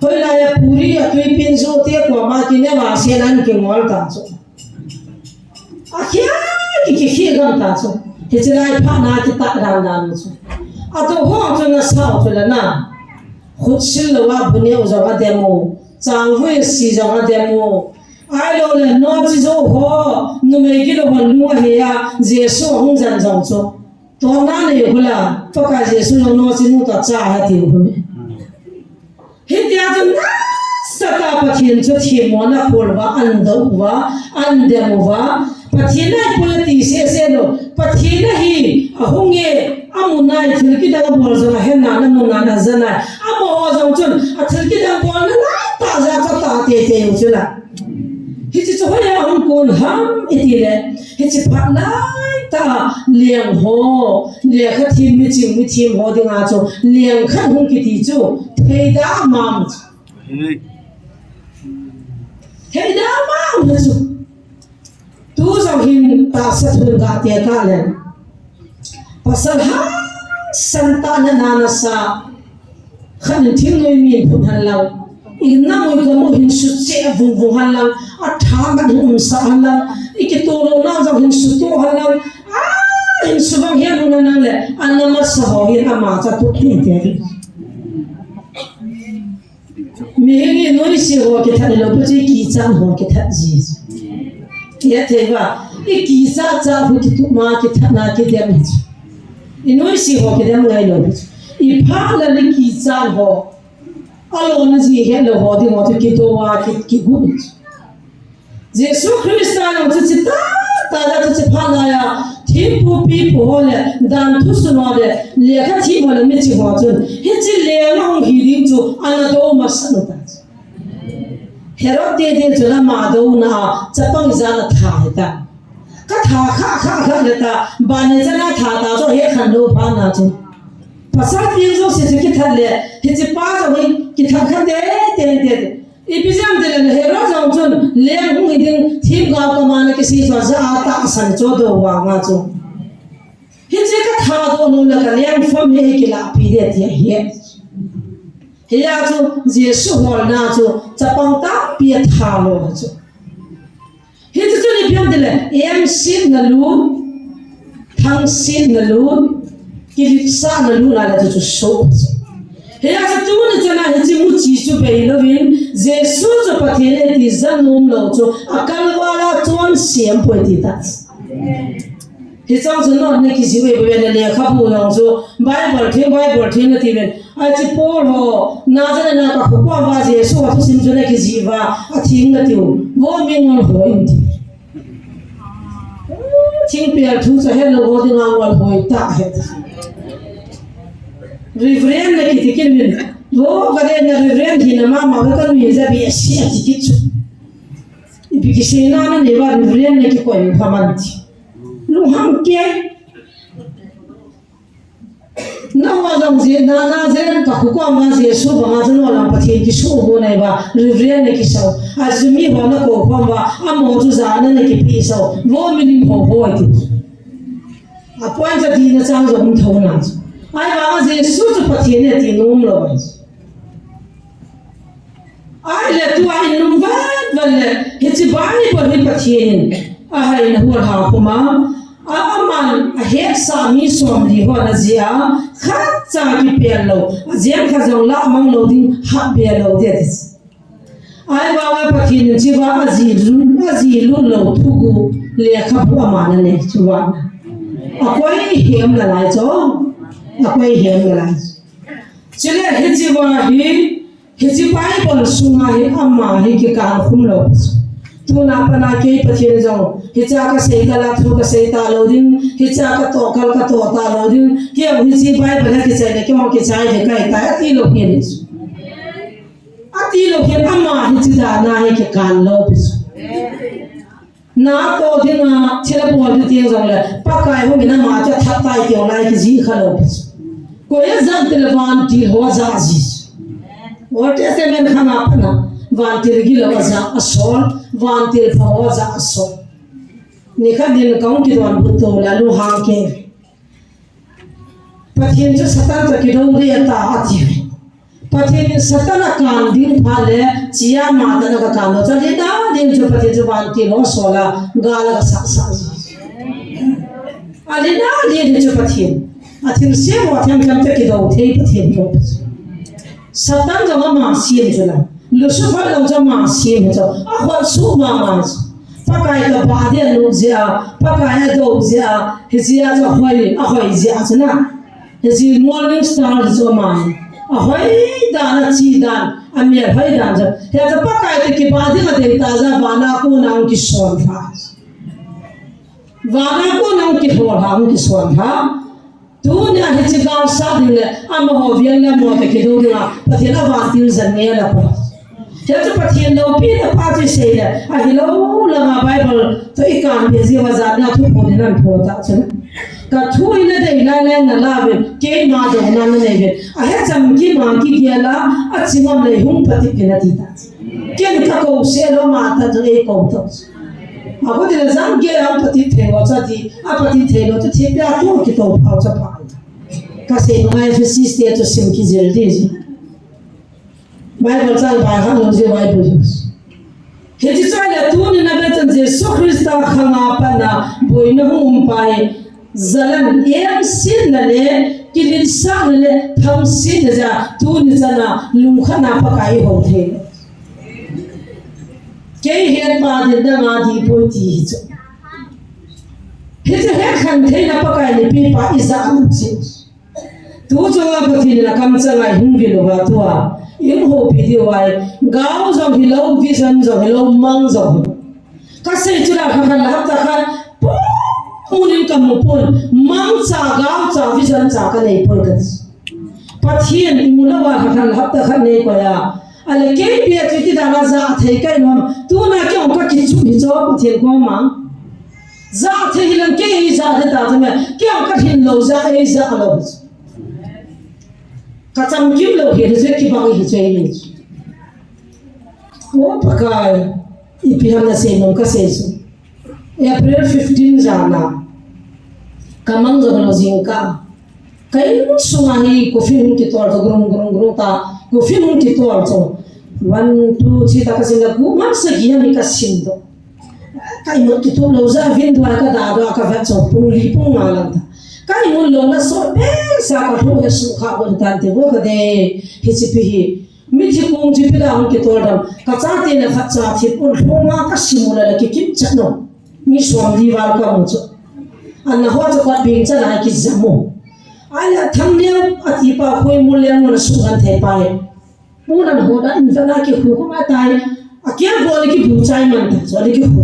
hoilai a puri a tui pin jo te koma kineh a sen an kingol ta chu. Akhel Ki, ki, ki gam ta chu. Hiche lai phat na kitah dan dan chu. Atoh ho chu nasao chu la na. Khutsil louva bu neo jong adem u. Changvui si jong adem u. Ahilou le, nochi jou ho, numei gilou ho lung ahe a, Jesu ahung jen jong chu. Tona nei u la, Pakai Jesu jong nochi nu toh cha ahi tiu hon. Hitia chu nasatah a Pathen chu themmo ana khol uva, ana dou uva, ana dem uva. Pathen ahipoi ati sese lou. Pathen ahi, ahung e, amun nai, thil kidang abol jong ahen nai, amun nai, ajan nai. Amaho jong chun, athil kidang bolna lai tah jeh a chu atah teitei u chu la. Hiche chu hoiya hung kon ham iti le, hiche phat lai tah a leng ho, lekha them, miching mithem ho dinga chu leng khat hung kiti chu theida mama chu. Theida mama chu. Tu jong hin tahsa thun gah te tah le. Pasal hangsan tah na nana sa. Khat in thingnoi mi phun hen lang. Inna mui kamu hin suche vung vung hen lang. Atha man hin umsa hen lang. Ikitoh louna jong hin sutoh hen lang. Ah, hin subang hian hun hen lang le. Ana masa ho hin ama cha tu hin te. Mihem inoise ho kithat lou, pu chu ikichat ho kithat ji. Ithei uva, ikichat chat ho kitup ma kithat na kidem ji. Inoise ho kidem ngai lou. Ipha la ikichat ho. Alona ji helou ho ding ho chu kidoh a ki, kigu ji. Jesu Christa jong chu hiche tah, tah a chu hiche phat laiya, thempu pipu ho le, dan thusun ho le, lekha them ho le miching ho chun, hiche leng ahung hi ding chu, ana dou masa u ta. Herod te ding chu ama douna a, chapang ijat a atha hita. Ka tha kha, kha, kha le ta, ban le chana tha ta chu he khan lou phat na chu. Pasal pieng jouse chu kithat le, hiche pa jong hi kithat kha te, te, te, te. Ipi jeh ham itile Herod jong chun leng hung hi ding themgao kama na kisei chu aja a tahsan chu adou vanga chu. Hiche ka thadoh nom le ka leng fam hi kilahpi ding ati ahi. Hia chu Jesu holna chu chapang tampi atha lou chu. Hiche chu ipi ham itile, engsetna lut, thangsetna lut, kiletsahna lut a le chu chu so. Hia chu tuni chana hiche muchi chu bei louvin, Jesu chu Pathen ahi ti ja nom lou chu, akal val a chonse aum poi ti ta. Hiche chu nona kijih uve, lekhabu jong chu, Bible them, Bible them nati uvin. Ahi chu Paul ho, Nazareth a ka kho kom uva Jesu a thusim chu nakijih uva, atheng natiu, vo mingol ho in ti. Thingpel thu chu helou ho dinga ngol hoi tah ahi. Reverend nakiti kit uvin, vo ka dei na Reverend hina mama ka nui ja bi asi ati kit chu. Ipi kiseina nanei uva Reverend nakikoi u ham an ti. Lunghang kei. Nangho jong je, na, Nazareth ka kho kom uva Jesu banga chu nangho lang Pathen kiso ho nai uva, Reverend nakisah u. Achu miho nakou khom uva, amaho chu jana nakipeh sah u. Vo milim ho ho ati. Appoint a dina chang jong um thou na chu. Ahivanga Jesu chu Pathen ahi ti nom lou ahi. Ahile tua in nom vat vat le, hiche Bible hi Pathen in ahaina hol ha khoma, a, aman ahetsah mi somli ho ana jih a, khatcha kipel lou, ajen khat jong lah mang lou ding, hah be lou ding ati. Ahivanga Pathen in hichea ajih lut, ajih lut lou thuguh lekhabu aman anei chu vang. Akoi hem nalai chu, akoi hem nalai chu. Chule hichea hi, hiche Bible sunga hi ama hi kikan khum lou. Tuna pat a kei Pathen jong, hichea kasei kal a thu kasei talou ding, hichea katoh kal katoh talou ding, kei jong hiche Bible hi kichai le, kei jong kichai le, kahitai, ati lou hi. Ati lou hi, ama hiche dan a hi kikan lou. Natoh dinga, thil abol ding teng jongle, Pakai hungin ama chu athat tai tiho lai kijih kha lou. Koi ajah tile vantil ho ajah ji. Old Testament khanga pat a, vantil gilou ajah asol, vantil pha ho ajah asol. Nikhat din kahung kidonbut tou le lunghang kei. Pathen chu Satan toh kidou le ata ati. Pathen in Satan akan ding phat le, chia matan a kakan lou. Chule dan ding chu Pathen chu vantil ho asol a, gal a kasah sah ji. Alina, alina chu Pathen. Athil sem ho themthem te kidou thei Pathen ko. Satan jong ama sem chu la. Lucifer jong chu ama sem chu. Akhut suma ma chu. Pakai kaba dia nu jia, Pakai adou jia, hijia chu ahoi, ahoi jia chu na. Hijia morning star chu ama. Ahoi dan, achi dan, amel hoi dan chu. Hijia chu Pakai te kiba dia dei ta jia vana kona hung kison lha. Vana kona hung kihol lha, hung kison lha. Tunia hiche gaosap ding le, amaho veng le mo te kidou dinga, Pathen avantil jeng nge la pa. Hiche Pathen loupina pa chu sei le, ahilou langa Bible toh ikan be jiuva jana thu pho ding nan pho ta chu. Ka thu ina dei lai lai nala ve, keima douna nanei ve. Ahe cham kima kigel a, achingam le hung pati kina ti ta. Ken kakou se lou ma ta chu eikou ta. Akotin ajang gel a hung pati thei lou chu ati, apati thei lou chu thipia tu kitou phau chu pa. Kasei nunga Ephesus te chu sim kijil ding ji. Bible chang pai khat lou ji Bible. Hiche chu ahile tunin avet chan Jesu Christa khanga pat a boina hung um pai. Jalan emsetna le, kilinsahna le, thamsetna jeh a tuni chan a lungkhat a Pakai ihou thei. Kei hetpa ding nanga ding poi ti hi chu. Hiche hetkhen theina Pakai ni pipa ija um chu. Tu chunga Pathen in akamchang a ihung vil uva tua, ihung houpi diu ahi, gao jong hilou, vision jong hilou, mang jong hilou. Kasei chu la, kha khan la hapta khat, pu, munin kamu pon, mang cha, gao cha, vision cha kanei poi kati. Pathen imu louva kha khan la hapta khat nei koi a. Ahile kei bia chu ti dan a ja thei kai nom, tuna kei jong kakichuh hi chu Pathen koma. Ja thei hilang kei ja thei ta chu me, kei jong kahin lou ja, ei ja lou. Kachamkim lou hi, hi chu kibang hi chu ei ni. O Pakai, ipi ham nasei nom kasei chu. April fifteen jan a. Kamang jong lou jingkah. Ka insunga hi coffin hung kitol chu grum grum grum ta. Coffin hung kitol chu. One, two, three ta kasim le gu man sagi hi kasim doh. Ka imut kitup lou jeh a window a kadah doh a kavet chu pung li pung nga lang ta. Ka imut louna sot behseh a kalhung he sukha gon tan te vo kadei. Hiche pi hi. Mithi kong chu ipi dia hung kitol dam. Kachate na khatcha thip un lhunga kasim u le la kikim chat nom. Mi som li val kamu chu. Ana ho chu kot beng chan a kijam u. Ahile Thangneo atipa khoi mul leng un asuh kan thei pai. Pu nan ho da in jana kikhu khu ma tai. Akiang ko le kibu chai man ta. Chu le kikhu.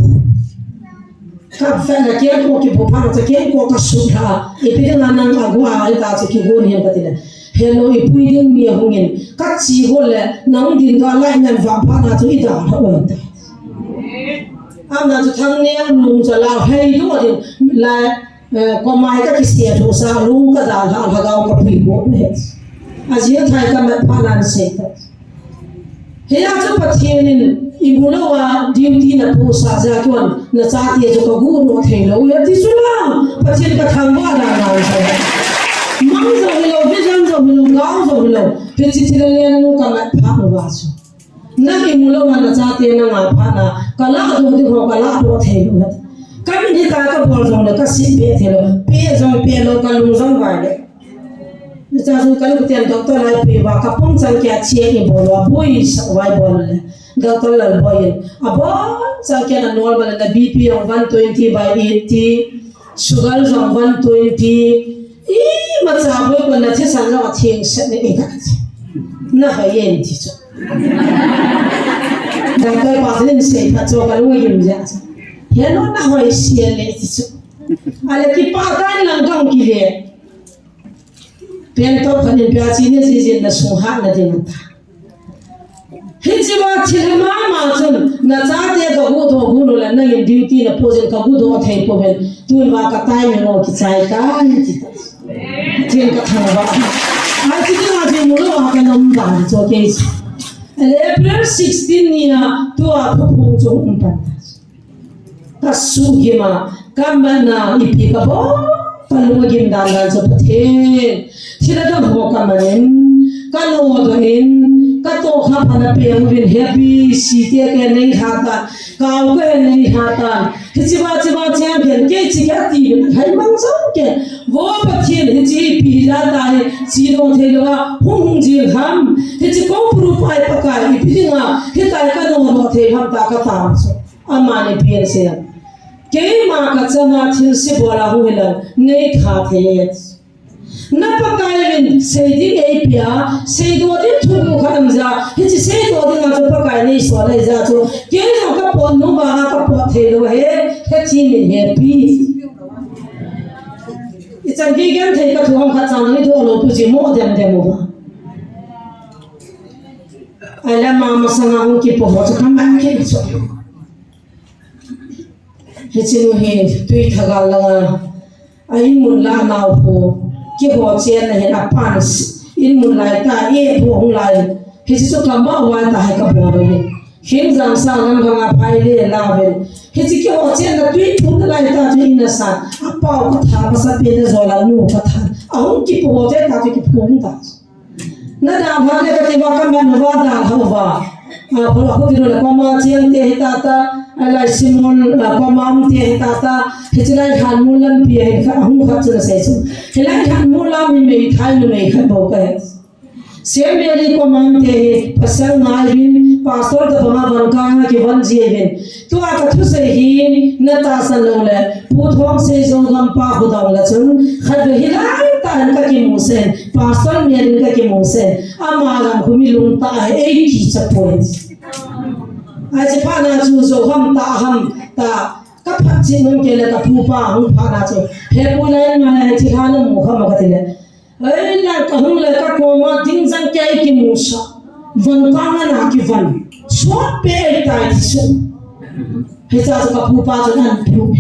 Kavet le kiang ko kibu pha cha kiang ko kasuh lha. Ipi dinga nang agu a ita chu kigon hin kati le. Hello, ipui ding mi ahung in. Kachi go le, nang din ga lai nan va pha na chu ida lha oi ta. Amna chu Thangneo lung cha la hei du ding la, eh, koma hi kakise thu sa lung kada lha lhagao kapui go le. Ajia thai kamat pha nan sei ta. Hia chu Pathen in imu louva duty napohsah jeh a kon nachate chu kaguhdoh thei lou e ti chu la. Pathen kathangvah dan dan chu. Mang jong hilou, vision jong hilou, gao jong hilou. Hiche thil a leng nu kamat phat uva chu. Nang imu louva nachate nanga phat na. Kalahdoh ding ho kalahdoh thei lou e. Kamin hita kabol jong le kasih peh thei lou. Peh jong peh lou kalung jong vai le. Hiche chu kalung ten doctor lai pui uva kapum chang kei a check ibol uva pui sa uva ibol le. Doctor Lalboi in. Abon chang kei a normal na B P jong one twenty by eighty. Sugar jong one twenty. Imacha boi ko na thisan jong atheng set ni e ka. Na hoi yen ti chu. Doctor pa chu in sei phat chu kalung agim jeh a chu. He no na hoi sia le ti chu. Ale kipa tan lang kang kile. Pen top khat in pia chi ne jijin na sung hat na ding ta. Hiche va thil mama chun nachate kaguhdoh gu nu le nangin duty napoh jin kaguhdoh thei pouvin tun va ka time ngo kichai tai ti ta. Thil kathangvah. Achi dinga chu imu louva kanom dan chu kei chu. April sixteen ni a tua thuphung chu um pan ta. Kasuhgim a, kaman a, ipi kabol, kalung agim dan dan chu Pathen. Thil adang ho kaman in, kanodoh in, katoh kha phat na peng uvin happy, site ke nei lha ta, Kau kahin nei ha tan. Hiche va, hiche va, chang ken, kei chi kati, hai mang jong ke. Vo Pathen, hiche ipi hija ta hi, chi dong thei lou a, hung hung jing ham. Hiche Koupuru pai Pakai, ipi dinga, hitia ka nung nung thei ham ta ka tao chu. Amani pi asei. Keima ka chama thilse bol a hung hilou, nei tha thei e. Na Pakai min sei ding eipia, seidoh ding thuguh khat um jeh a, hiche seidoh dinga chu Pakai nei sol ahi jeh a chu, kei jong ka pot nom banga ka pot thei lou ahi, hiche min hepi. Ichan gei genthei ka thu ham khat chang ding thu alou pu ji mo dem dem uva. Ahile ama masanga hung kipo ho chu ka man kei chu. Hiche nu hi Tuitha gal langa a inmun lah nau khu, keiho chenna hin apan, inmun lai tah, e phu hung lai. Hiche chu kama uva tah hi kabol u hi. Khingjang sang lam gam a phai le la ven. Hiche keiho chenna tui phun lai tah chu ina sa. Apau katha, masapen a jol a nu katha. Ahung kipo ho te tah chu kiphun tah. Na dalha le kati uva kaman uva dalha uva. A, khola khu tiru le koima cheng te hi tata, a, lai simul, a, koima um te hi tata, hiche lai lhan mul lampi a hin kha, ahung khat chu nasei chu. Hilai lhan mul lam hi meithai numei khat bou kahi. Saint Mary koima um te hi, pasal ngai uvin, pastor tabanga von kanga kivon ji uvin. Tua kathusei hi natahsan lou le, Pu Thongseijou gampa hudong la chun, khatvei hilai tah in kakimu sen, Pastor Mian in kakimu sen, ama gam khu mi lungtah a eikicha poi. Ahi, hiche phatna chu jou ham tah ham tah, kaphat chet nom kei le kapupa hung phatna chu, he pu lai ma le hiche lha namu kham a kati le. Ei, la kahung le kakoma ding jang kei kimusah. Von kanga na kivon. Sot pe ei tai ti su. Hiche chu kapupa chu nan pu.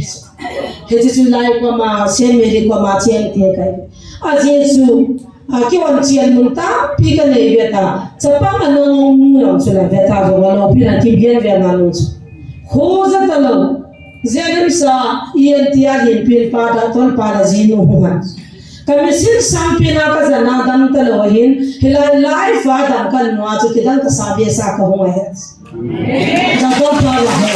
Hiche chu lai koima, Saint Mary koima cheng te kahi. Ajeh chu, a, kihon chen mun tampi kanei ve ta. Chapang a nangong nu jong chu la ve ta, vong a loupina kibian ve na nu chu. Khoja talou. James a, E N T a hin pin pa da ton pa da jinu hung han. Ka mission sang pina ka jana dam talou ahin, hilai life a dam kan nua chu kidang kasa behseh a kahung ahi. Ka dam pa la ho.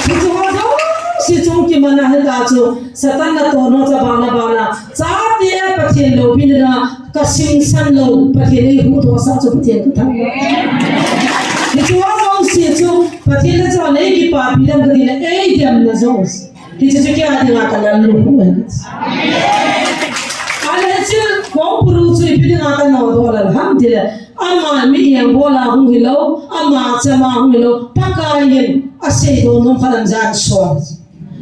Hichu ho jouse chung kiman ahi ta chu, Satan natoh nom cha bana bana, chate Pathen loupina, ka simsan lou, Pathen eihuhdoh sah chu Pathen kathangvah. Hichu ho jouse chu, Pathen le chun eikipapi dam kati le, eidemna jouse. Hiche chu kei a dinga ka lallukhuh ahi. Ahile hiche Koupuru chu ipi dinga ka nodoh lal ham tile, ama mi engbol a hung hilou, ama chama hung hilou, Pakai in aseidoh nom khat ahin jan sol.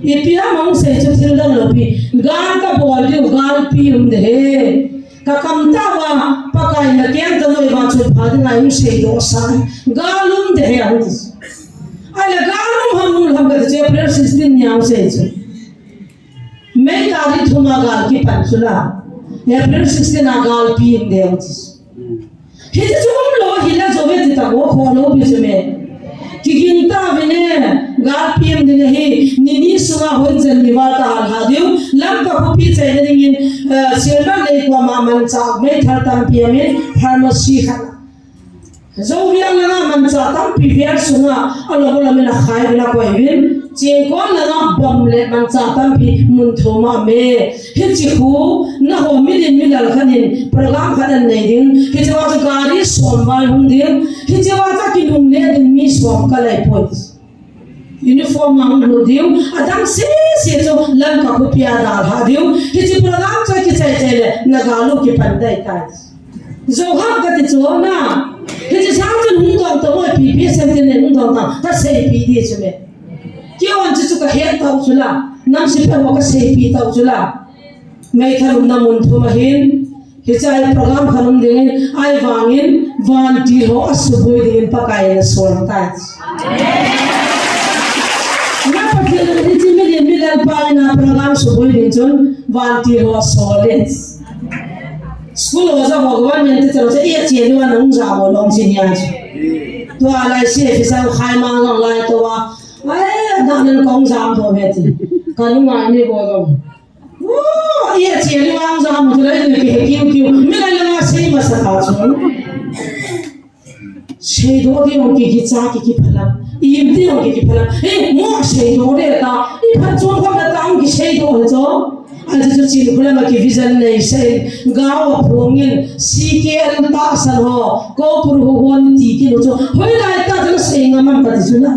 Ipi ham ahung sei chu thil dang lou pi, gal kabol diu, galpi um de he. Ka kam tah uva, Pakai in akeng talou uva chun pha dinga eiseidoh sah. Gal um de he, ahung ti. Ahile gal um ham um ham kati chu April sixteen nia ahung sei chu. May tarik thum a gal kipan chu la. April sixteen a galpi um de ahung ti chu. Hiche chu umlou hile jou ve ti tah uva kholou pi chu me. Kiging tauvin e, galpi um ding ahi, ni ni sunga hon jen ni val ta hal ha diu, Lamka khopi chaina dingin, eh, Silmar lei koma manchah meithal tampi amin, pharmacy khat. Joulian langa manchah tampi vial sunga, alou lamin akhai uvin akoi uvin, Chingkon langa bomb le manchah tampi mun thum a me. Hiche khu, nangho midin milal khat in program khat anei ding. Hiche va chu gari som val hung ding. Hiche va chu kinungle ding mi som kalei poi. Uniform a hung lut diu. Adang sese chu Lamka khopi a dalha diu. Hiche program chu kichai chai le na gal u kipan dai tai. Jou ham kati chu na. Hiche sang chun hung dong tao mo, P P S M tin hung dong tao. Kaseipi di chu me. Kei hon chu chu kahet tao chu la. Nam sepai ho kaseipi tao chu la. Meithal umna mun thum ahin. Hiche a program khat um dingin, ahivangin, vantil ho asuboi dingin Pakai in asol tai. Na Pathen in hiche mi lien mi lal pa in a program suboi ding chun, vantil ho asol e. School oja ho government teacher ho chu, "Ei, che ni wa nung ja mo long chi nia chu." Tua lai se fi sang khai ma long lai to wa. Ai, na nan kong jam to ve ti. Ka nu ngai ni bo long. Wo, ei, che ni wa nung ja mo tu lai ni ke kiu kiu. Mi lai la sei ma sa ta chu. Seidoh ding jong ki, kicha ki, kiphalam. Im ding jong ki, kiphalam. He, mo seidoh le ta. I phatchom khom le ta jong kiseidoh le cho. Achu chu Chinkholam a ki vision nei sah in, gao a phong in, C K L tahsan ho, Kaupru ho hon ti kinu chu. Hoilai tah chu sei ngam am kati chu na.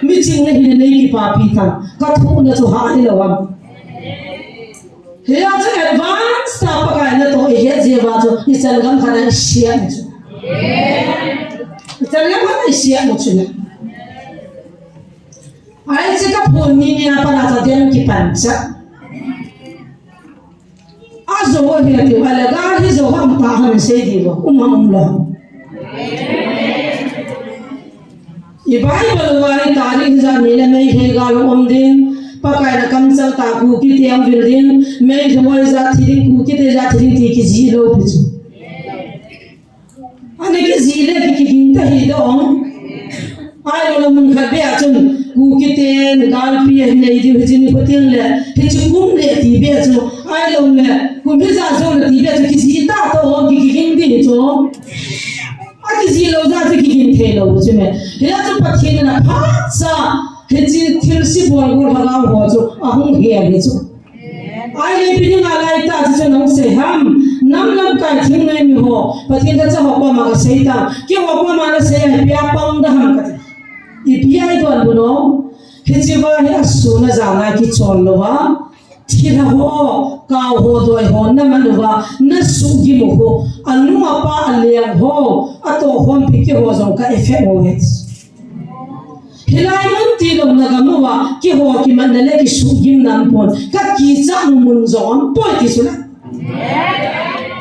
Mi ching le hile nei kipapi ta. Ka thu na chu ha hilou am. Hia chu advance tah Pakai natoh ihet jeh uva chu, ichan gam khat a isiat u chu. Ichan gam khat a isiat u chu na. Ahi chu kaphon ni ni a pat a chu den kipan cha. Ajo hi ati, ahile gal hi jo ham ta ham sei di lo, um ham um lo. I Bible uva hi tarik hijat ni le Meitei gal um ding, Pakai na kamchang tah Kukite ahung vil ding, Meitei hijat thi ding, Kukite jat thi ding ti kijih lou pi chu. Ana kijih le ki, kiging ta hi dong. Ahilou le mun khat beh a chun, Kukiten galpi ahin nei diu hiche nikho teng le, hiche kum le ti beh a chu, ahilou le, kum hijat jou le ti beh a chu, kijih ta to, ki, kiging ding chu. Akijih lou jeh a chu kiging thei lou chu me. Hia chu Pathen in aphatcha, hiche thilse bol gol lhagao ho chu ahung hel hi chu. Ahile ipi dinga lai tah chu chu nahung sei ham. Nam lamkai thingnoi mi ho, Pathen thacha ho koma kasei ta. Keiho koma nasei a ipi a pang da ham kati. Ipi a idonbut u. Hiche va hi asun ajang a kichol louva. Thilha ho, kau ho, doi ho, naman uva, nasuhgim u ho, anu apa, aleng ho, atohkhompi keiho jong ka effect u ahi. Hilai mun tilou na gam uva, keiho kimatna le kisuhgimna aumpon, kakichat u mun jong aumpoi ti chu na.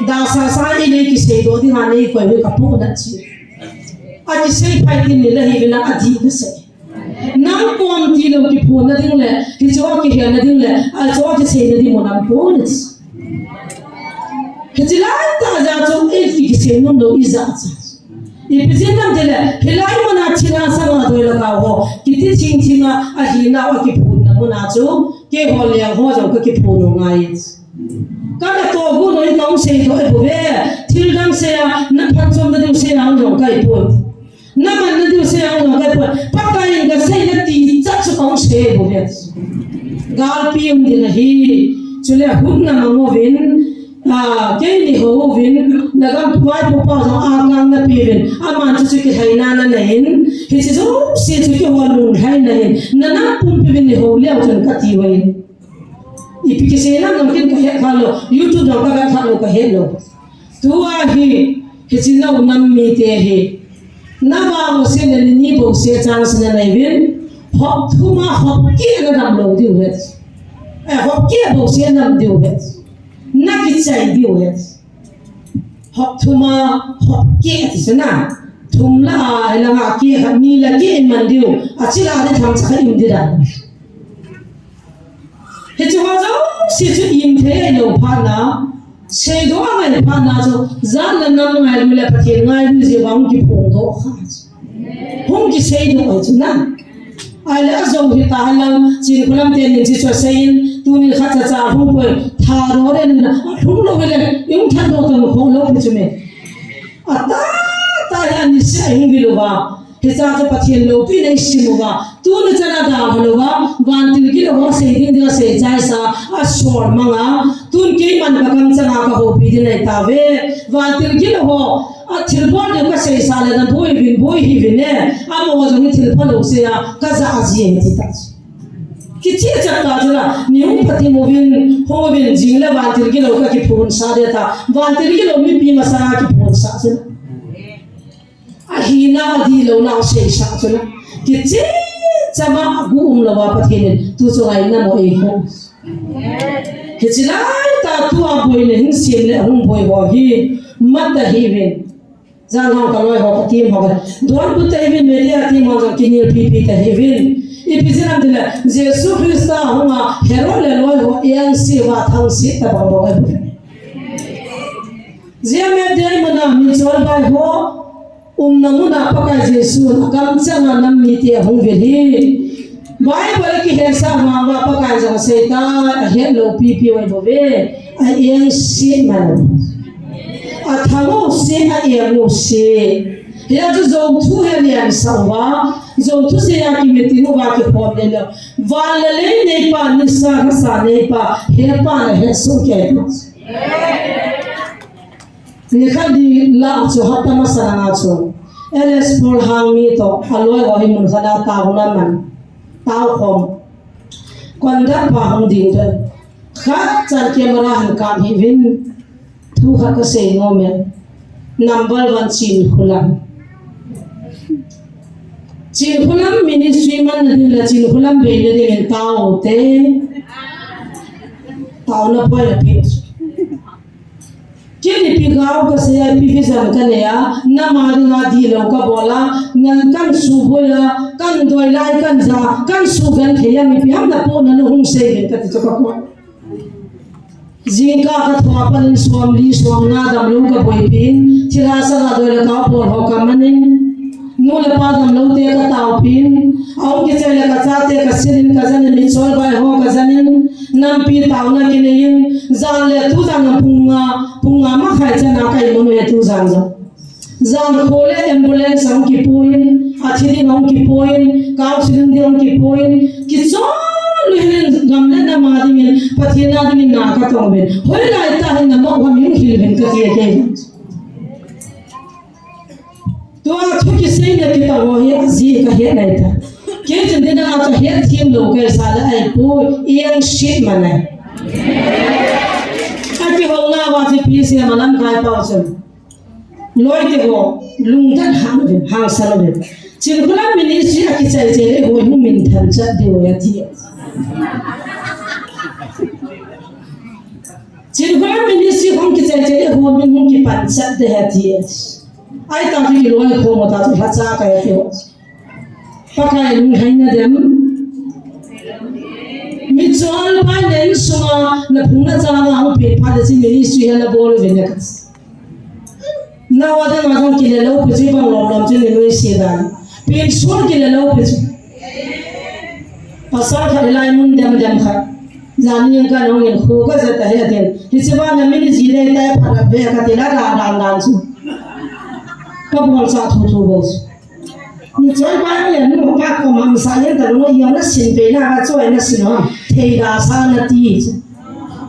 Dasa sa in nei kiseidoh dinga nei koi u kapohnat chu. Akisei phai tin ni le hi vin a adih nasei. Nang kom tilou kiphonna ding le, hiche a kihelna ding le, achu a kiseina ding mun aumpoi. Hiche lai tah jeh a chu, eh, ki, kisei nom lou ijat cha. Ipi jeh ham tile, hilai mun a thilha sanga doi le kau ho, kiti thing thing a, ahinau a kiphonna mun a chu, keiho leng ho jong kakiphon u ngai. Ka, katoh gu noi kahung seidoh e bou ve, thil dang sei a, naphatchomna diu sei a jong kahi poi. Namanna diu sei a jong kahi poi. Pakai in kasei na ti chat chu kahung sei bou ve. Galpi um ding ahi. Chule hung na mang uvin, a, keini hou uvin, nagam vaipo pa jong akang napeuvin, aman chu chu kihaina nanei in, hiche jouse chu keiho lunglhaina ahin, nanam pumpi uvin neihou leu chun kati uvin. Ipi kisei nam jong ken kahet kha lou, YouTube jong kavet kha lou, kahet lou. Tua hi, hiche nou nam mite hi. Navang u seh le nini bou seh chance nanei uvin. Hop thum a hop keh nadam lou diu ahi. Eh, hop keh bou seh nadam diu ahi. Nakichai diu ahi. Hop thum a hop keh ti chu na. Thum la a, la nga keh khat, ni la keh iman diu. Ache la ding thangcha khat im ding dan. Hiche ho jouse chu im thei ahilou phat na, seidoh angai phat na chu, jat le nam ngailu le Pathen ngailu jeh uva hung kiphongdoh kha chu. Hung kiseidoh chu na. Ahile ajou hita lou, Chinkholam tenin hiche chu asei in, tunin khatcha cha hung poi, thadoh den, ahung lou hile, i hung thadoh tang kho lou pi chu me. Atah tah hi aniseh a ihung vil uva. Hiche chu Pathen loupina isim uva. Tuni chan a dalha louva. Vantil gilou ho sei ding ding asei chaisa. Asol manga. Tun keiman kakamchanga kahoupi ding ahi tauve. Vantil gilou ho. Athilbol ding kaseisa le naboi uvin, boi hih uvin e. Amaho jong hi thil phalou sei a. Kajah ji ahi ti tah. Kicheh chat tah chu la. Ni hung phatim uvin, hung uvin jing le vantil gilou kakiphonsah ding ta. Vantil gilou mipi masanga kiphonsah chu la. Ahinau adihlounau seisah chu la. Kicheh chama gu umlouva Pathen in tu chu ngaina mo eiho. Hiche lai tah tua boina hin sem le hung boi ho hi mat ahiuvin. Jan hung kaloi ho katim ho ka. Donbut tahiuvin media team ho jong kinelpipi tahiuvin. Ipi jeh ham tile Jesu Christa hunga Herod le loi ho engse uva thangse tabang bang ahi. Jia media muna michol bai ho. Umna muna Pakai Jesu akamchanga nam mite ahung vil hi. Bible a kihetsah mama Pakai jong asei tai, ahet lou pipi ahi bouve. A engse man. Athang u se, a eng u se. Hia chu Zo thu he lian sa uva, Zo thu se a ki meeting uva kikhom le le. Van le lei neipa, nisa lhasa neipa, hepa na hesoh kei. Nikhat di la chu hapta masa langa chu L S Paul Hangmi toh aloi ho hi mun khat a taona man. Tao khom. Conduct pa hung ding te. Khat chan camera hin kam hi vin. Thu khat ka sei nom e. Number one Chin Khulam. Chin Khulam ministry man na ding la Chin Khulam bei na ding in tao te. Tao na poi na pi. Kei ni pi gao ka sei a pi vision ka nei a, na ma ding a di lo ka bol a, ngan kan su boi a, kan doi lai kan ja, kan su gan thei a mi pi ham na po na nu hung sei vin ka ti chu ka ko. Jingkah ka thua panin som li som nga damlou ka boipin, thilha sanga doi le ka bol ho ka manin, nu le pa damlou te ka taopin, a hung kichai le ka chate ka silin ka janin, mi chol bai ho ka janin, nampi taona kineiyin, jan le tujan a pung nga, pung nga makhai chan a ka imu nu e tujan jong. Jan kho le ambulance a hung kipuiyin, a thi ding a hung kipuiyin, counseling ding a hung kipuiyin, kichon lu hin gam le nam a dingin, Pathen a dingin na ka tong uvin. Hoilai tah hin na mou ham hung hil uvin ka ti e kei. Tua thu kiseina kitah ho hi aji ka het nai ta. Kei chun dinga ka het thim lou ka hisa le ai pu iang shit ma nai. A kihou nga va chi pi se ma lamkai pau chun. Loi te ho, lungdon hang uvin, hangsan uvin. Chin Khulam ministry a kichai chai le hoi hung minthang chat diu ahi ati. Chin Khulam ministry hung kichai chai le hoi min hung kipan chat diu ahi ati. Ai ta ki loi ho mo ta tu hacha ka ati. Pakai lunglhaina dem. Michol pai le insunga na phung na changa hung pe phat le chi ministry a na bol uvin na ka. Na wa dang a jong kile lou pi chu bang lom lom chu ni nuisat dan. Pi sun kile lou pi chu. Pasal khat lai mun dem dem khat. Jan ni ka nong in khu ka ja ta he den. Hiche ba na min ji le tai phat a ve ka ti la dan dan dan chu. Ka bol sa thu thu bol chu. Ni choi ba ni nu pa ko mam sa yen ta nu yo na sin pe na ba choi na sin ho. Thei da sa na ti.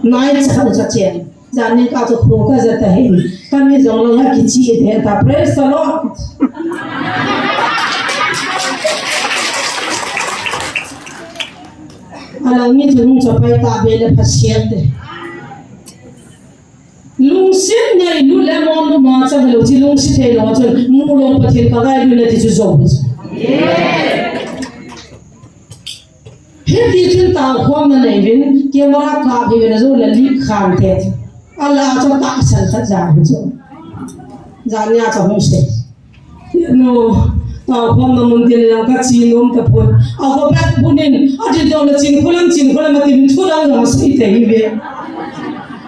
Nai cha cha chen. Jan ni ka chu khu ka ja ta he. Ka mi jong lo ha kichi de ta. Praise the Lord. Alang ni chu nung cha pai ta be le pha siat de. Lungset ngailut le monlut ma chang lou chi lungset thei lou chun mu lou Pathen ka ngailut le ti chu jou. Hiti chun taokhomna nei uvin camera kap uvin ajo le lik khan te. Ala chu tahsan khat ja hu chu. Jan nia chu hung sei. No, taokhomna mun tin lang ka chi nom tapon. A go back punin, a di dong le Chin Khulam, Chin Khulam a tin thu dang dang sei te hi ve.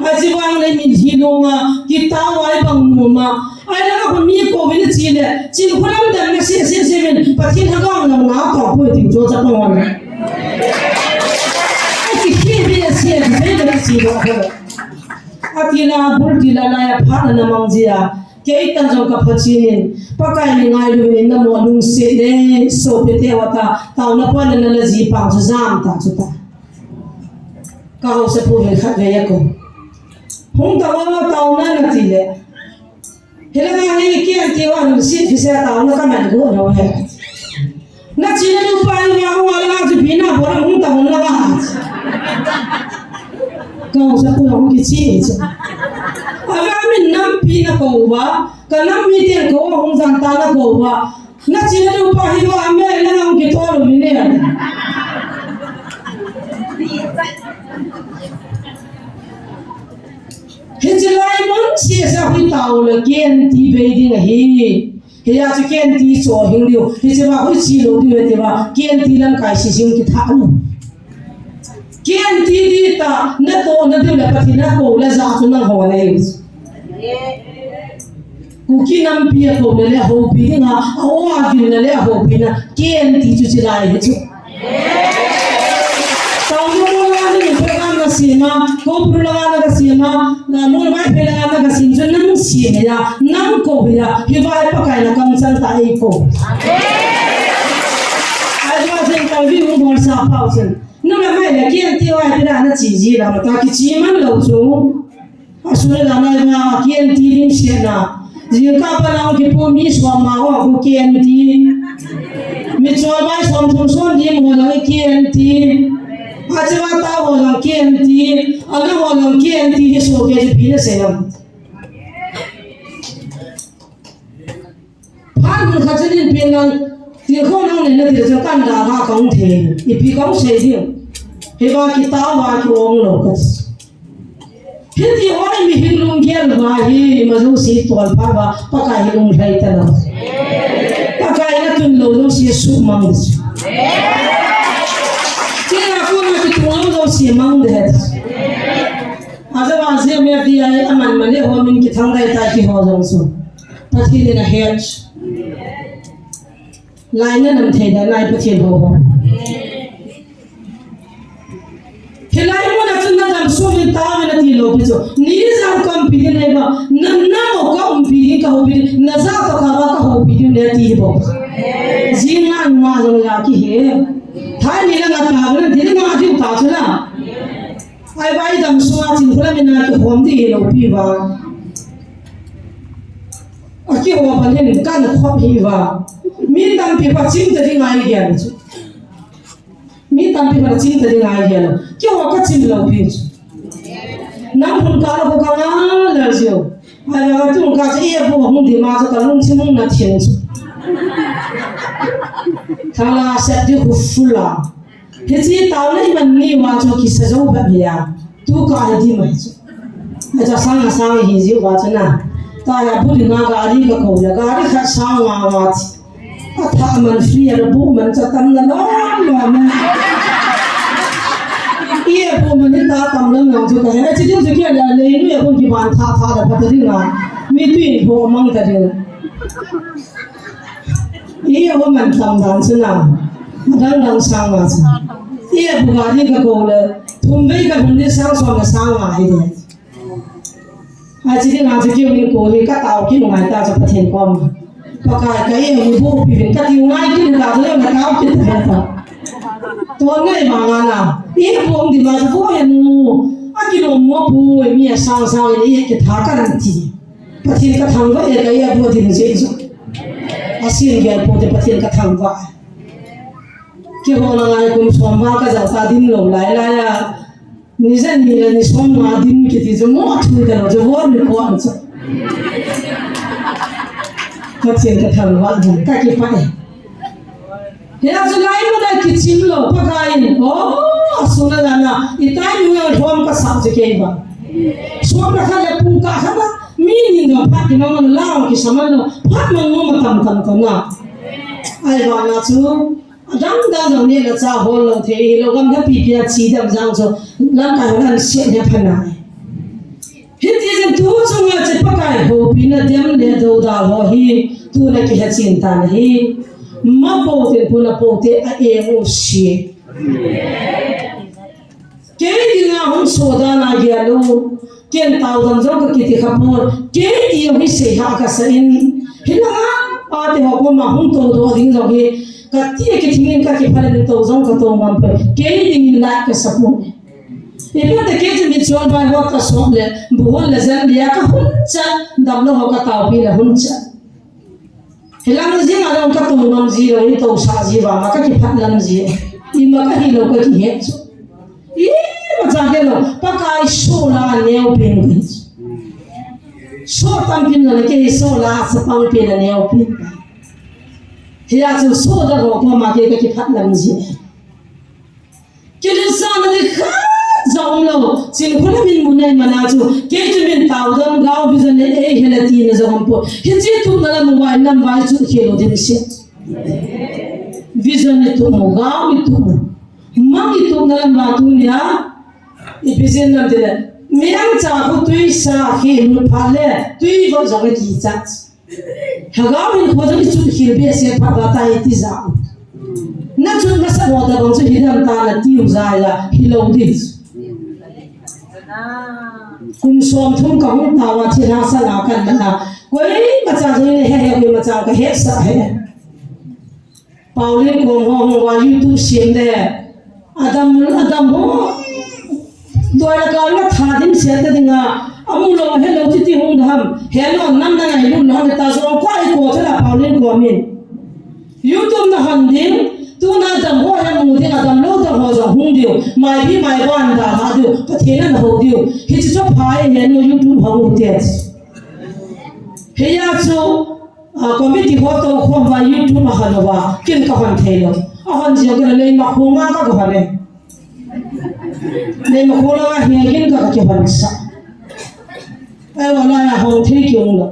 A chi vang le min hi nonga, kitao ai bang noma. Ai la ka mi ko vin chi le, Chin Khulam dang na se se se vin, Pathen ha gang na na ko ko ti jo cha ko na. A chi khi ve se ve le chi lo ko. A ti la bul ti la la ya pha na mang ji a. Kei tan jong ka phachi nin, Pakai ni ngailu nin na mo lungset le, sopi te wa ta, taona pon na la ji pang chu jam ta chu ta. Ka hausa pu hin khat ve ya ko. Hung ta wa taona na ti le. Hila nga hi ki an ti wa nu si fi se taona ka man gu no he. Na chi na nu pa ni ma hung ala chu pi na bo na hung ta hung la ba. Ka hung sa pu hung ki chi e chu. A ga min nampi na ko ba, ka nam mi te ko hung jan ta na ko ba. Na chi na nu pa hi ba me na hung ki to lo mi ne. Hichi lai mun si sa hui tao le kei an ti be ding ahi. Hiya chu kei an ti cho hing diu. Hiche va hoi chi lo diu, hiche va kei an ti lamkai si sing kitha lo. Kei an ti ti ta, na to na diu le Pathen na ko le ja chu nang ho le. Kuki nampi a ko le le ho pi na, a o a vin le le ho pi na, kei an ti chu chi lai hi chu. Taona mo la ni pe ka na si ma, ko pu la na ka si ma, na mo mai pe la na ka si chu nang si Chi mi ya, nang kou hi ya, hi vai Pakai na kam chan ta ei kou. Ai va zen ka vi hung bol sa pau chen. Nu na mai le kien ti vai ti na na chi ji la ma ta ki chi man lo chu. A su le la na ma kien ti lim sia na. Ji ka pa na ki pu mi so ma ho ku kien ti. Mi chol vai som thum som di mo la kien ti. A chi va ta ho la kien ti. A na ho la kien ti hi so ke ji pi na se na. Phat mun khat chun in pian lang, tilkhou nang nen na til chun kan da ha kong thei. Ipi kong sei ding. Hi va kita va ki ong lo ka. Hiti hoi mi hin lung gel va hi, ma jouse tual pha va, Pakai hi lung hlai ta lo. Pakai na tun lo jouse sumang. Kei a ko na ki tun lo jouse mang de. Aja wa je me di ai aman man le ho min ki thang dai ta ki ho jong su. Pathen in a het. Lai na nam thei da lai Pathen ho ho. Hilai mun a chun na dam su min ta min a ti lo pi chu. Ni jang kam pi din le ba. Na na mo ka um pi din ka ho pi din. Na ja to ka ba ka ho pi din le ti bo. Ji nga ma jong ya ki he. Thai ni la na ta na di ma di ta chu na. Ai vai dam sunga chin khula mina ki hom di lo pi va. A ki ho pa len kan khop hi va. Mi tampi pa chim ta ding ai gen chu. Mi tampi pa chim ta ding ai gen. Ki ho ka chim lo pi chu. Nang hun ka lo ka nga la jiu. Ai va tu ka chi e bu hung di ma chu ka lung chim hung na thien chu. Thala set di khu fula. Hichi tau nei man ni wa chu kisa jo ba bia. Tu ka ai di mai chu. Ai cha sang a sang hi ji wa chu na. Ta ya bu di na gari ka ko ya gari khat sang wa wa chi. A tha man free a bu man cha tam na lo lo na. I a bu man ni ta tam lo na chu ka he. Chi din chu kia la le ni ya bu ki ban tha tha da pa ta di na. Mi tu in bo mang ta di. I a bu man tam dan chu na. Dang dang sang ma chu. I a bu gari ka ko le. Thum vei ka thum ni sang som na sang ma hi de. A chi ding a chi kiu min ko hi ka tao ki ngai ta cha Pathen kom. Pakai ka i ni bu pi vin ka ti ngai ki ta cha na tao ki ta ta. To ngai ma nga na. I bu di ma bu he nu. A ki lo mo bu mi a sang sang ni ki tha ka ran ti. Pathen ka thangvah e ka i a bu din je chu. A sin gel po te Pathen ka thangvah. Ki ho na ngai kum som va ka ja ta din lo lai lai a. Ni jan ni le ni som nga din kiti chu mo a thu ta lo chu vor ni ko an chu. Pathen ka thangvah dan ka kipah e. Hia chu lai mun a kichim lo Pakai in. O, a sung a la na. I tai nu a thom ka sa chu kei ba. Som na kha le pu ka kha ba. Mi ni no phat ki no la ki sa ma no. Phat ma no ma tam tam tam na. Ai ba na chu. Adang dang jong neh le chah hol lou thei hilou, gam happy pi a chi dam jang chu lamkai hon an siat ne pha nai. Hiti chun tu chunga chu Pakai houpina dem le dodal ho hi tuna kihe chen tan ahi. Mapo te puna po te a eng u si. Kei dinga hung soh dan a gel u, ken tao dan jong ka kiti kha pon, kei ti jong hi sei ha ka sa in, hilanga pa te ho koma hung tou doh ding jong hi, ka ti a kithing in ka kipha le tou jong ka tou ngam poi, kei dingin la ka sa pon. Ipi te kei chu mi chol bai ho ka sop le, bu hol le jan le ka hun cha, dam lou ho ka taopi le hun cha. Hilang jing a dong ka tou ngam ji lou, i tou sa ji vang a ka kiphat lam ji. Ima ka hilou ka kihet chu. Ima cha ke lou, Pakai soh la a neo pen ka hi chu. Soh tam pen la kei soh la a sa pang pen a neo pen. Hia chu soh da ho koma kei ka kiphat lam ji. Kei le sa na ni kha jong lou, chin khula min mun nei mana chu, kei chu min tao dam gao bi jan le ei hela ti na jong po. Hichi tu na la mu vai nam vai chu khelo din si. Vision ni tu mo, gao ni tu mo. Mang ni tu na la ma tu nia. I vision nam ti le. Mi ang cha khu tui sa khi lu pha le, tui vo jong ki cha. Lhagao hin kho jong i chut khel behseh phat va ta hi ti ja. Na chut na sa mo ta bang chu hi dam ta na tiu ja ya hi lo di. Kum som thum kahung tao a thilha sanga kana na. Koima cha jong le he he koima cha ka he sa he. Pauline kom ho hung va YouTube sem le. Adam, Adam ho. Doi la ka la tha dim se ta dinga. Amu lo he lo ti ti hung ham. He lo nam na ngai lu lo ta so ko ai ko ta la Pauline kom in. YouTube na hon ding, tuna dam ho he mu ding, a dam lou dam ho jong hung diu, mai bi mai ban da ha diu, Pathen ana ho diu. Hichi chu pha e, he nu YouTube ho mu te. Heya chu, a, committee ho to khom va YouTube a hon va, kin ka hon thei lou. A hon jia ka lei ma khong a ka ka hon e. Lei ma khong a he kin ka ka ki hon sa. Ai wa la ya hon thei ki ung lou.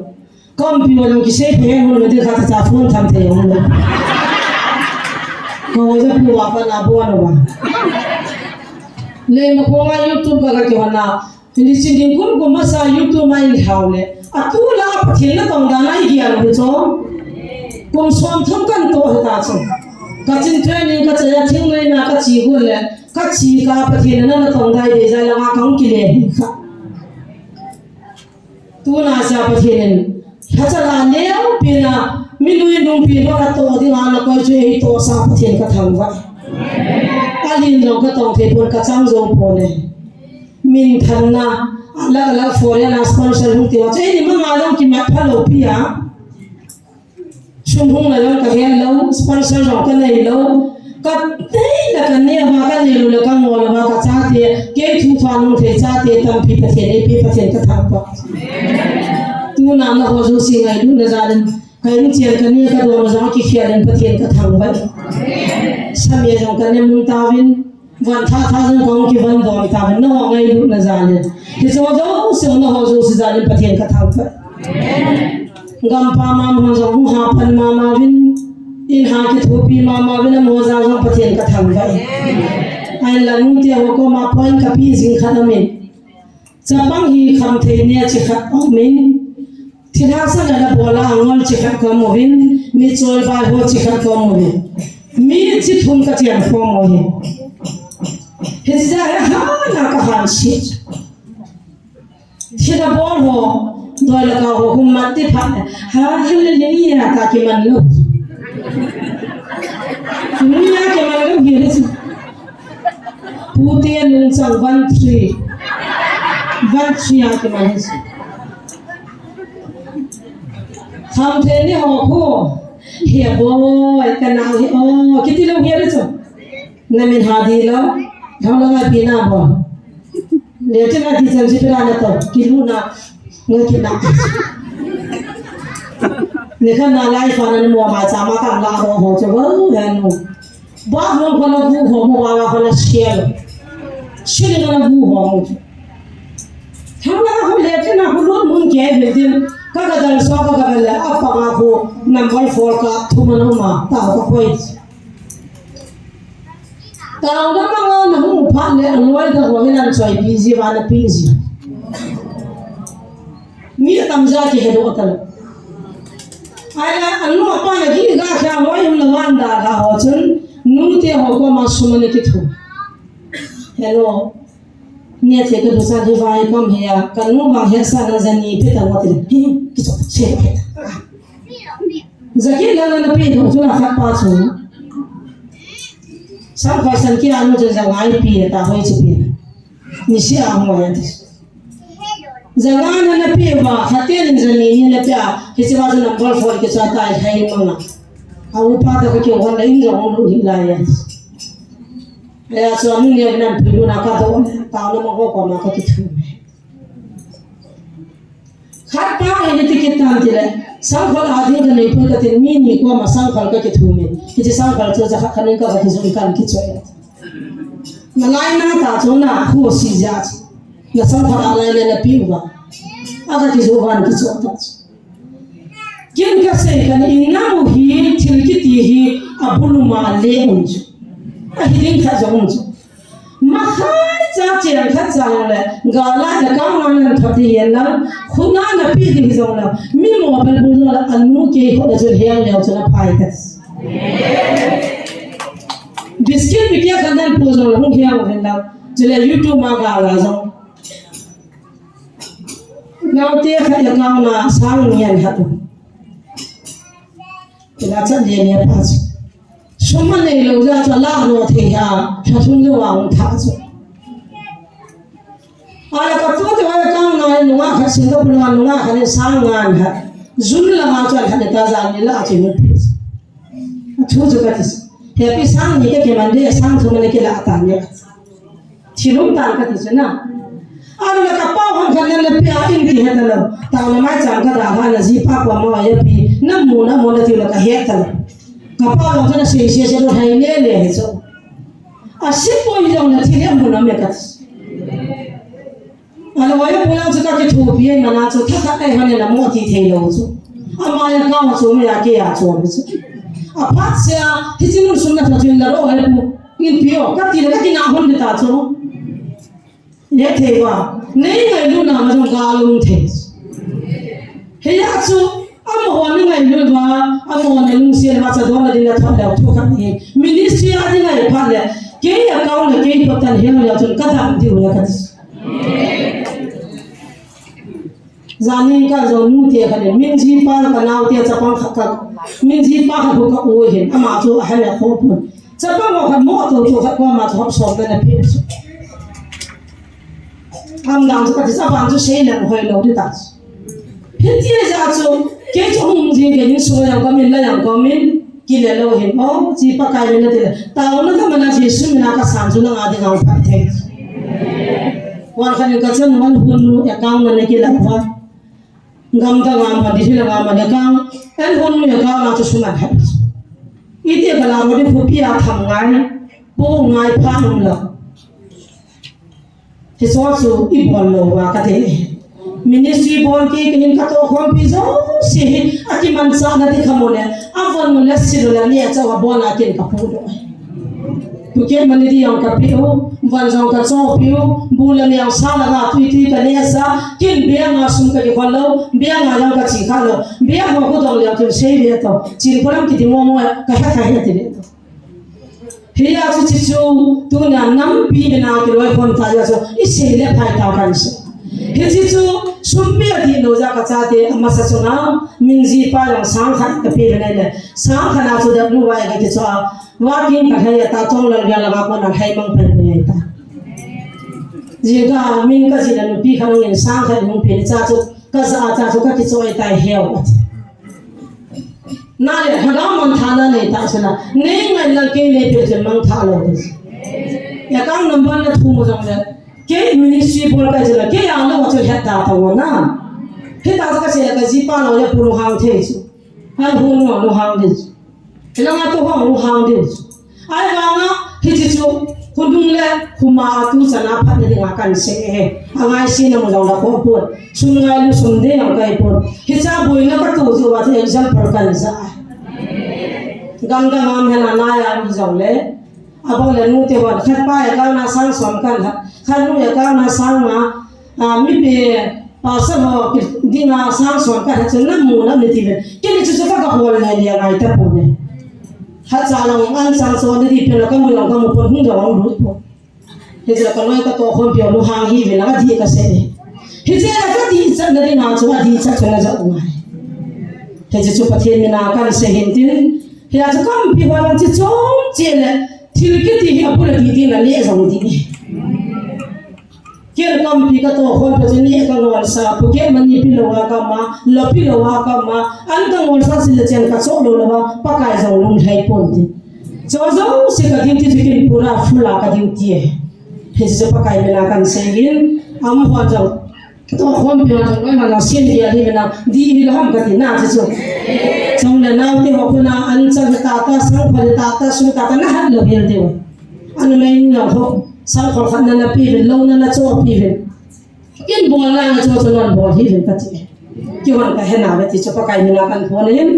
Kampi wa jong kisei phe hon le de kha cha phone tham thei hon le. Ko ja pu wa pa na bo no wa. Lei ma khong a YouTube ka ka ki hon na. Ni chin ding kum kum masa YouTube mai hao le. A tu la Pathen na tong da na i gia lo cho. Kum som thum kan to ta cho. Ka chin training ka cha ya thing nei na ka chi gu le. Ka chi ka Pathen na na tong dai de ja la ma ka hung ki le hi kha. Tuna cha Pathen in, lhacha la neo pina, mi lui nung pi ba ka to ding a na koi chu ei to sa Pathen ka thangvah. A lin jong ka tong thei pon ka chang jong pon e. Min than na, a la la foreign a sponsor hung ti wa. Chu ei ni ma ma jong ki mat pha lou pi a. Sum hung la jong ka hian lou, sponsor jong ka nei lou. Ka tei la ka nei va ka nei lou la ka ngol va ka chate, kei thu pha nung thei chate tampi Pathen ei pi Pathen ka thangvah. Tuna na ho jouse ngailutna jal in, ka inchen ka nei ka don jong ki khial in Pathen ka thangvah. Same jong ka nei mun tauvin, Van tha tha jong kong ki van don ta, na ho ngailutna jal in. Hiche jouse na ho jouse jal in Pathen ka thangvah. Gam pa mama jong hung ha pan mama vin. In ha kithopi mama vin, amaho jal jong Pathen ka thangvah. Ahin la nute ho koma point ka pe jing khat aum in. Chapang hi kham thei nia chi khat ka um in, thilha sanga la bol a ngol chi khat ka um uvin, mi cholbai ho chi khat ka um uvin. Mi chi thum ka chian khom u hi. Hiche jeh a hi ha na ka han si. Thilha bol ho, doi la ka ho hung mat ti phat. Ha, ha le le ni ya ta ki man lou. Ni ya ki man lou hi le si. Pute nung chang one three. One three a ki man si. Kham thei ni ho khu. Hi a boi, ka nau hi o. Kiti lou hi a le chu. Na min ha di lou. Thau lou ngai pi na boi. Le chu na di chan si pi na na to. Ki lu na. Ngai ki na. Ni ka na lai fa na ni mo ma cha ma ka la ho ho chu. Wo, ya nu. Ba hong ko na gu ho mo wa ko na sial. Sili ko na gu ho mo. Thang na ko le te na ko lo mun ke be din. Ka ka dal so ka ka le a pa ma ko number four ka thu ma no ma ta ko koi. Ta na ma na mu pha le a loi da ko ni nan choi pi ji wa na pi ji. Mi a tamja kihe doh talou. Ahile, anu apa na kiga kha hoi um na vanda ka ho chun, nute ho koma sum ana kithu. Hello. Nia the ka dusa di vai kom he a, ka nu bang he sa na jani pe ta wa ti. Hi, kichok che pe ta. Jaki la na pe doh chu na khat pa chu. Sam kha san ki anu chu ja ngai pi ta hoi chu pi. Ni si a mo ya ti. Janga na na pe ba, khaten in jani ni na pe a, hiche ba chu number four kicha tai hai manga. A upa ta ka kyo hon la in jong lu hi la ya. Ya so mun ya nan pi lu na ka to, ta na ma ko ko ma ka ki thu. Khat pa he ni ti ki tan ti le, sangkhol a ding ka nei pu ka tin mi ni ko ma sangkhol ka ki thu me. Hiche sangkhol chu ja khat khat in ka ka ki jun kan ki choi. Na lai na ta chu na khu si ja chu. Na sangkhol a lai le na pi u va. A ka ki ju van ki chua ta chu. Kin ka sei ka ni na mu hi thil kiti hi a bulu ma le un chu. A hi ding kha jong un chu. Ma khai cha chiang khat cha le ga la na ka ma nan tho ti yen na. Khu na na pi ding jong na. Mi mo bel bu la anu ke ko na chu hiang le chu na phai ta. Biscuit pi kia khan nan pu jong la hung hiang ven la. Chule YouTube ma ga la jong. Naote khat account a sang ni ahin hat u. Ila chat le le pa chu. Sum anei lou jeh a chu alah lou thei a, lha thum lou a hung thah chu. Ala ka tu te wa account a nunga khat Singapore a nunga khat in sang nga ahin hat. June langa chu ahin hat ta, jan ni lah a chu ahin pe. Athu chu kati. Hepi, sang ni ka kiman de, sang thum ana kilah tan e. Thilum tan kati chu na. Ahinla kapa hon khat nan na pe a in ti het na lo. Tao na mai chang ka da ha na jipa ko mo ya pi. Na mu na mo na ti la ka het ta lo. Kapa hon khat na sei sei sei lo hai le le he chu. A sipoi jong na thi le mu na me kati. Ahinla wa ya po yang chu ka kithopi e, mana chu tha tha ai hon na mo ti thei lo chu. Ama ya ka chu me ya ke ya chu me chu. Aphat sea, hichi nun sum na tha chin la ro hai pu. Inpi o, kati le ka kina hon ta chu. Nethei uva, nei ngailutna ma jong galung thei. Hijeh chun, amaho na ngailut uva, amaho na lungset uva, chadon na ding na thot leu thu khat ahi. Ministry a ding ahi phat le, kei account le kei khut a hin leu chun ka dam diu ahi kati. Janin ka jong nute khat in, min jipa ka naote chapang khat ka, min jipa khat ka u hin, ama chu ahin a kho pon. Chapang ho khat mo to to khat ko ama chu hop som na na pe. Am dang chu kati sa ban chu sei na hoi lou di ta. Hitia chu, kei chu hung jing kei in so yang ka min la yang ka min, kile lou hin, o, chi Pakai min na ti le. Tao na ka mana Jesu min a ka san chu na nga ding a pha thei. Wan khat in ka chan wan hun nu account na na kila uva. Gamdang a ma, Delhi langa ma, le kang, en hon mi ka na chu sum ahin hat. Iti ka la ro di khopi a tham ngai, po ngai pha um lo. Hiche chu i bol lou uva ka ti. Ministry bol kei kei in ka tohkhompi jouse hi, akimanchah na ti kha mo le, avon mo le sil le ni a chau a bol a kin ka pu lou. Phuket mani di jong ka pe u, van jong ka chohpi u, bu le meng sa langa tui tui ka neh sa, kin bank a sum ka kikhol lou, bank a jong ka che kha lou, bank ho ka dong leng tun sei ve to, chin kholam kiti mo mo ka he kha he ti ve to. Hia chu chi chu, tuna nampi mina kiloikhom ta jeh chu, i sei le phai ta kan sei. Hiche chu, sum pe a dih lou jeh a ka chate, amasa chunga, min jipa jong sang khat ka pe ve nei le, sang khat a chu dap lu vai ka ti chu a, Working ka lhai a ta chong lal gal lama kona lhai mang pai pai ta. Jingkah min ka jih a nupi khat hung in sang khat hung pe cha chu ka ja a cha chu ka kichoi tai heu ati. Na le lhagao mangthah na nei ta chu na. Nei ngai lang kei nei pe chun mangthah lou ti. Account number na thum jong le. Kei ministry bol ka chu na. Kei a lou chu het ta ta wo na. Hita ka se ka jipa lou le pu lunghang thei chu. Ai hu nu lunghang di. Hilanga toh ho lunghang di. Ahivanga hiche chu khonung le khoma a tu chan a phatna dinga kan sei e. Angaisena mu jong la kho pon. Sum ngailu sum dei jong kai pon. Hiche boina ka tu chu va example kan ja. Gamdang a um hen a nai a um jong le. Abang le nute hon khat pa account a sang som kan la. Khat nu account a sang nga. A, mipi, pastor ho, dinga sang som ka he chun na mu na ni ti ve. Kei ni chu chu ka ka hol le le ngai ta pon e. Hacha lang an sang so ni ti pe la ka mu lang ka mu pon hung dong lut pon. Hiche la ka loi ka tohkhompi u lunghang hi ve la ka di ka sei e. Hiche la ka dichat na dinga chu a dichat chu na ja u ngai. Hiche chu Pathen mina kan sei hin tin. Hia chu kampi ho lang chi chom che le thil kiti hi a bul a di ding la le jong di. Ken kampi ka tohkhompi chu ni ka ngol sa, Phuket mani pi lou a ka ma, lo pi lou a ka ma, an ka ngol sa sil le chen ka cho lou lou a, Pakai jong lunglhai pon ti. Cho jouse ka duty chu kin pura full a ka duty e. Hiche chu Pakai mina kan sei in, amaho jong tohkhompi ho jong loi ma la sin dia ni mina, di hi la ham ka ti na chu chu. Chong le naote ho kona an chang ta ta, sang pha ta ta, sum ta ta na hat lou hel diu. An mai ni ho. Sangkhol khat na na pi uvin, lou na na cho pi uvin. Kin bol na na cho cho non bol hi uvin kati. Kihon ka hena ve ti chu Pakai mina kan phone in.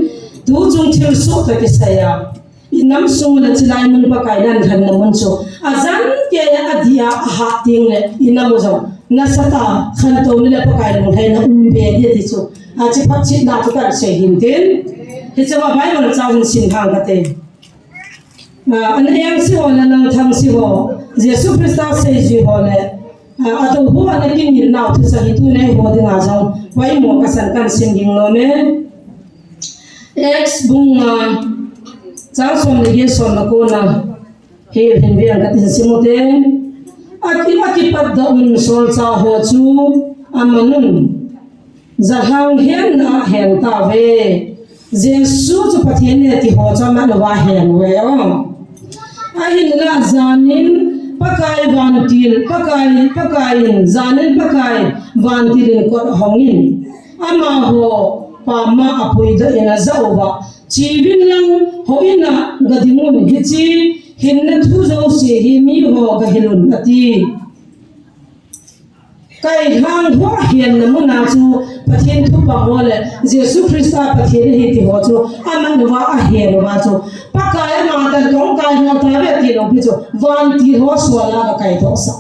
Tu chung thilsoh ka kisei a. I nam sung le chilai mun Pakai nan lhenna mun chu. Ajan kei a dia a hat ding le i nam u jong. Nasatah a khantou ni le Pakai lunglhaina um be di ti chu. A chi phat chit na chu kan sei hin tin. Hiche va Bible chang hin sim hang kate. A, an eng si ho le nang thang si ho, Jesu Christa seijui ho le, A, atoh ho ana kinel nau thusei hi tuni eiho dinga jong poimo kasan kahin sim ding nom e. Acts bung nga, chang som le get, som le ko na. Hiche hin vang kahin sim u hite. Aki, akipatdoh un solchah ho chu aman un. Jalhang henna ahen tauve. Jesu chu Pathen ahi ti ho chu aman uva ahen uve o. Ahinlah janin Pakai vantil, Pakai, Pakai in, janin Pakai vantil in kot ahong in. Amaho pama apuidoh in ajah uva. Cheuvin lang houin a gading un, hiche hinna thu jouse hi miho gahil un ati. Kailhang ho ahenna muna chu Pathen thupha ho le Jesu Christa Pathen ahi ti ho chu aman uva ahen uva chu Pakai ama tah tong kai ho tave ti lou pi chu vantil ho sola gakaidoh sah.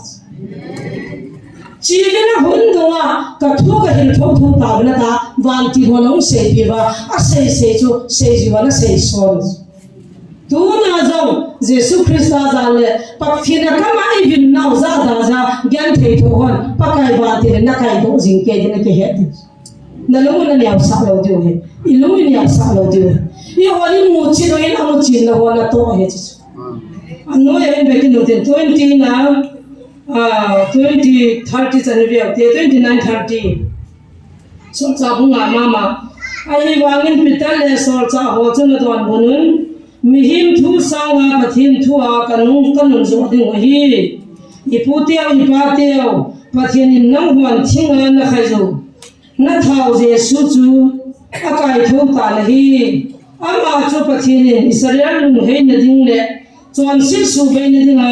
Cheuvin a hun dunga kathu gahil thotho tauvin ati, vantil ho ahung seipeh uva, asei sei chu seijuva ana seison. Tuna jong Jesu Christa jal le Pathen a kama ivin nau jat a ja genthei tho hon Pakai vantil in nakaidoh jing kei tin akihet. Nalung u naneosah lou diu ahi. Ilung u ineosah lou diu ahi. Ihon imu chet u in amu chetna ho natoh ahi chu. Anoi a hin vekit u hite, twenty na, ah, twenty, thirty chan veu te, twenty nine, thirty. Solchah bung nga mama. Ahivangin Peter le solchah ho chun adonbut un, mihem thu sanga Pathen thu a kanung kanung joh ding u ahi. Ipu teu, ipa teu, Pathen in nanghon thinga nakhai jou, nathao Jesu chu akaitho tan ahi. Ama chu Pathen in Israel lungheina ding le chonset suhbeina dinga,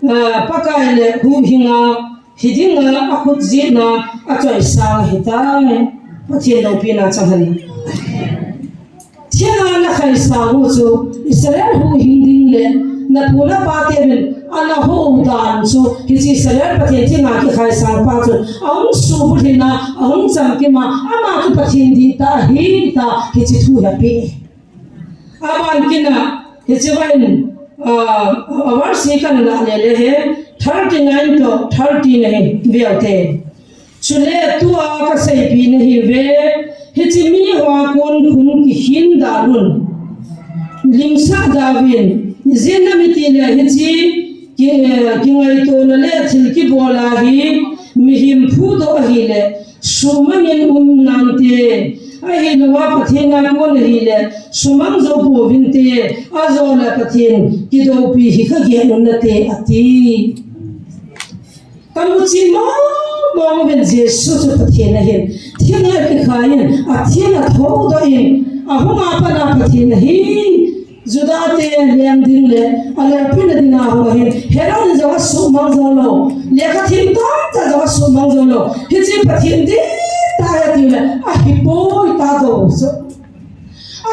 ah, Pakai le huhhinga hidinga akhut jihna achoisang ahitai. Pathen loupina chang hen. Thinga nakhaisang u chu Israel huhhing ding le napu napa teuvin ana hou dan chu hiche Israel Pathen thinga kikhaisang pa chu ahung subulhit a, ahung chamkim a, ama chu Pathen dihtah ahi tia hiche thu hi apeh. Aban kit a, hiche vang in, ah, a verse hi kana lah lele hi, thirty nine to thirty na hi veu te. Chule tua kaseipeh nahiuve, hiche miho a kon khun kikhin dan un. Limsah dauvin, ijeh inem itile hiche ki, eh, kingaitona le thil kibol a hi mihem phudoh ahile, sumangin um nante, ahilouva Pathen a kon ahile, sumang jou pouvinte, ajole Pathen kidoupi hi kagel u nate, ati. Kamu chet mong mong uvin Jesu chu Pathen ahin, thinga kikhai in, athin athoudoh in, ahung a pat a Pathen ahi. Juda te leng ding le, aloupina dinga hung ahin, Herod in jong asuhmang jou lou, lekha them tamtah jong asuhmang jou lou, hiche Pathen dihtah ahi ati le, ahipoi tia dou chu.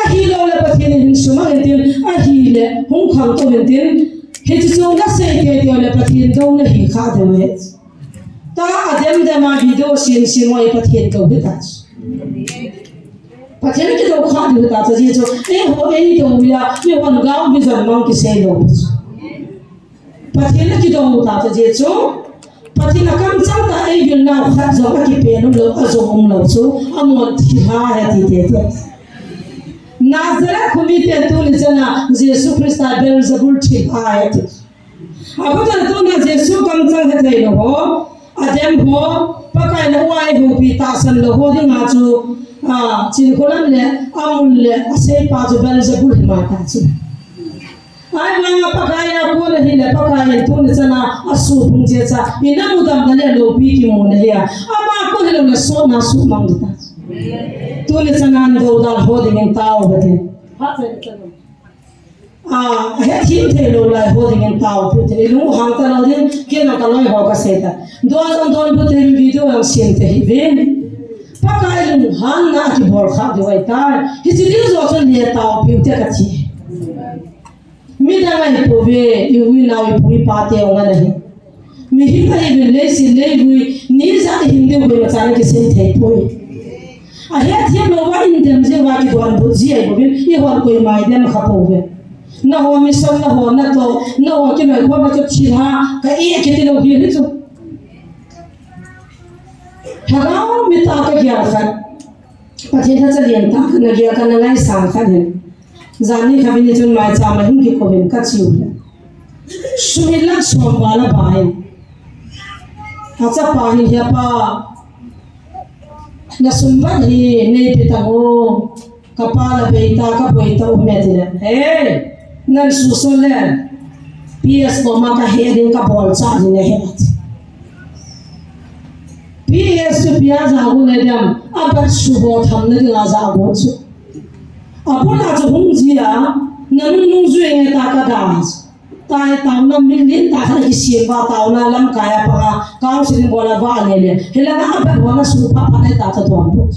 Ahilou le Pathen in hin sumang intin, ahile hung khangtou intin, hiche chu nasei teitei le Pathen dou nahi kha diu ahi. Tua adem dem a video sem sem u hi Pathen dou hita chu. Pathen kidou kha diu hita chu, ajeh chu eiho eidou uva, eihon gao vision mang kisei lou chu. Pathen akidou u tah chu, ajeh chu Pathen akamchang tah a eivil nau khat jong akipe nom lou, ajou um lou chu, amon thilha ahi ati teitei. Nazareth khomi ten tuni chan a Jesu Christa Beelzebul thilha ahi ati. Aban tah tuna Jesu kamchang hethei lou ho, adem ho, Pakai in ahoupi tahsan lou ho dinga chu, a, chinkholam le, amul le, aseipa chu Beelzebul hima ta chu. Ahivanga Pakai a kon ahile, Pakai in tuni chan a asuhphung cheh cha, ina mudamna le loupi kimu nahi a. Ama kon hilou le sotna suhmang ding ta. Tuni chan a dou dal ho dingin tao uve te. A, ahethem thei lou lai ho dingin tao uve te. Ilung hang talou ding, kei nang kaloi ho kasei ta. Don don don bu te video lang sem te hih uvin. Pakai lunghanna kibol kha diu ahitai. Hiche ding joh chun le tao piu te kati. Midang ahipouve, i u i nao, i pu i pa te jong ana hi. Mihem ahiuvin leiset leivui, ni ijat a hing diu vei machan kisei thei poi. Ahethem louva indem jeh uva kidonbut ji ahi bouvin, eihon koima idem kha pouve. Nangho mission, nangho natoh, nangho kinoi khomna chu thilha, ka e kiti lou hi hi chu. Lhagao mit a ka gel khat, Pathen lhacha lentah kana gel kana ngaisang khat hin, jan ni khat vin chun maicham a hin kikou vin ka chiu. Sum hi lakh som val a ba in. Achapa hin, "He pa, na sum vat hi neipe tan o, ka pa la bei ta, ka boi ta o," ati le, "He, nang suso le, P S koma ka he ding, ka bolcha ding ahi," ati. P S chu ipi a ja got le dem, abat subo thamna dinga ja got chu. Abul a chu hung jia, nanung nung jui nge ta ka da. Tai taona min lin ta khat kisem va taona lamkai a panga, council in bola va le le. Hilanga abat bona su pha pha le ta ka don.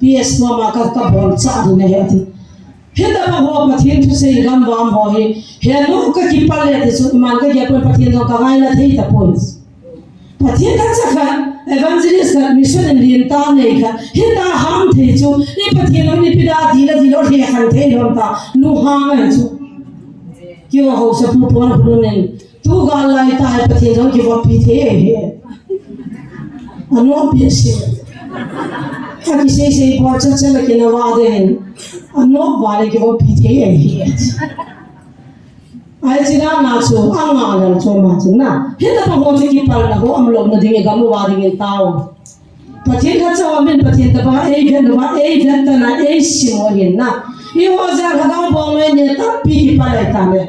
P S koma ka, ka bolcha ding ahi ati. Hitobang ho Pathen thusei gam vam ho hi, henu ka kipah le ti chu, iman ka gel pon, Pathen jong ka ngaina thei tapon. Pathen lhacha khat, evangelist khat, mission in lin ta nei khat, hita ham thei chu, i Pathen jong ipi da di la di lo, he khan thei lom ta, lunghang ahi chu. Kio ho sa pu pon hu nen. Tu gal lai ta hi Pathen jong kivoppi thei ahi. Anopi ase. Akisei sei bol chat chat la kina va de hin. Anop va le kivoppi thei ahi. Ai china na chu, anga lal chu ma chu na. Hitobang ho chu kipalna ho umlou na ding e, gam uva ding e tao. Pathen lhacha ho min Pathen tobang a eivet uva, eivet tana, eisim u ahin na. Eiho jal Lhagao bol noi ne tampi kipah lai tale.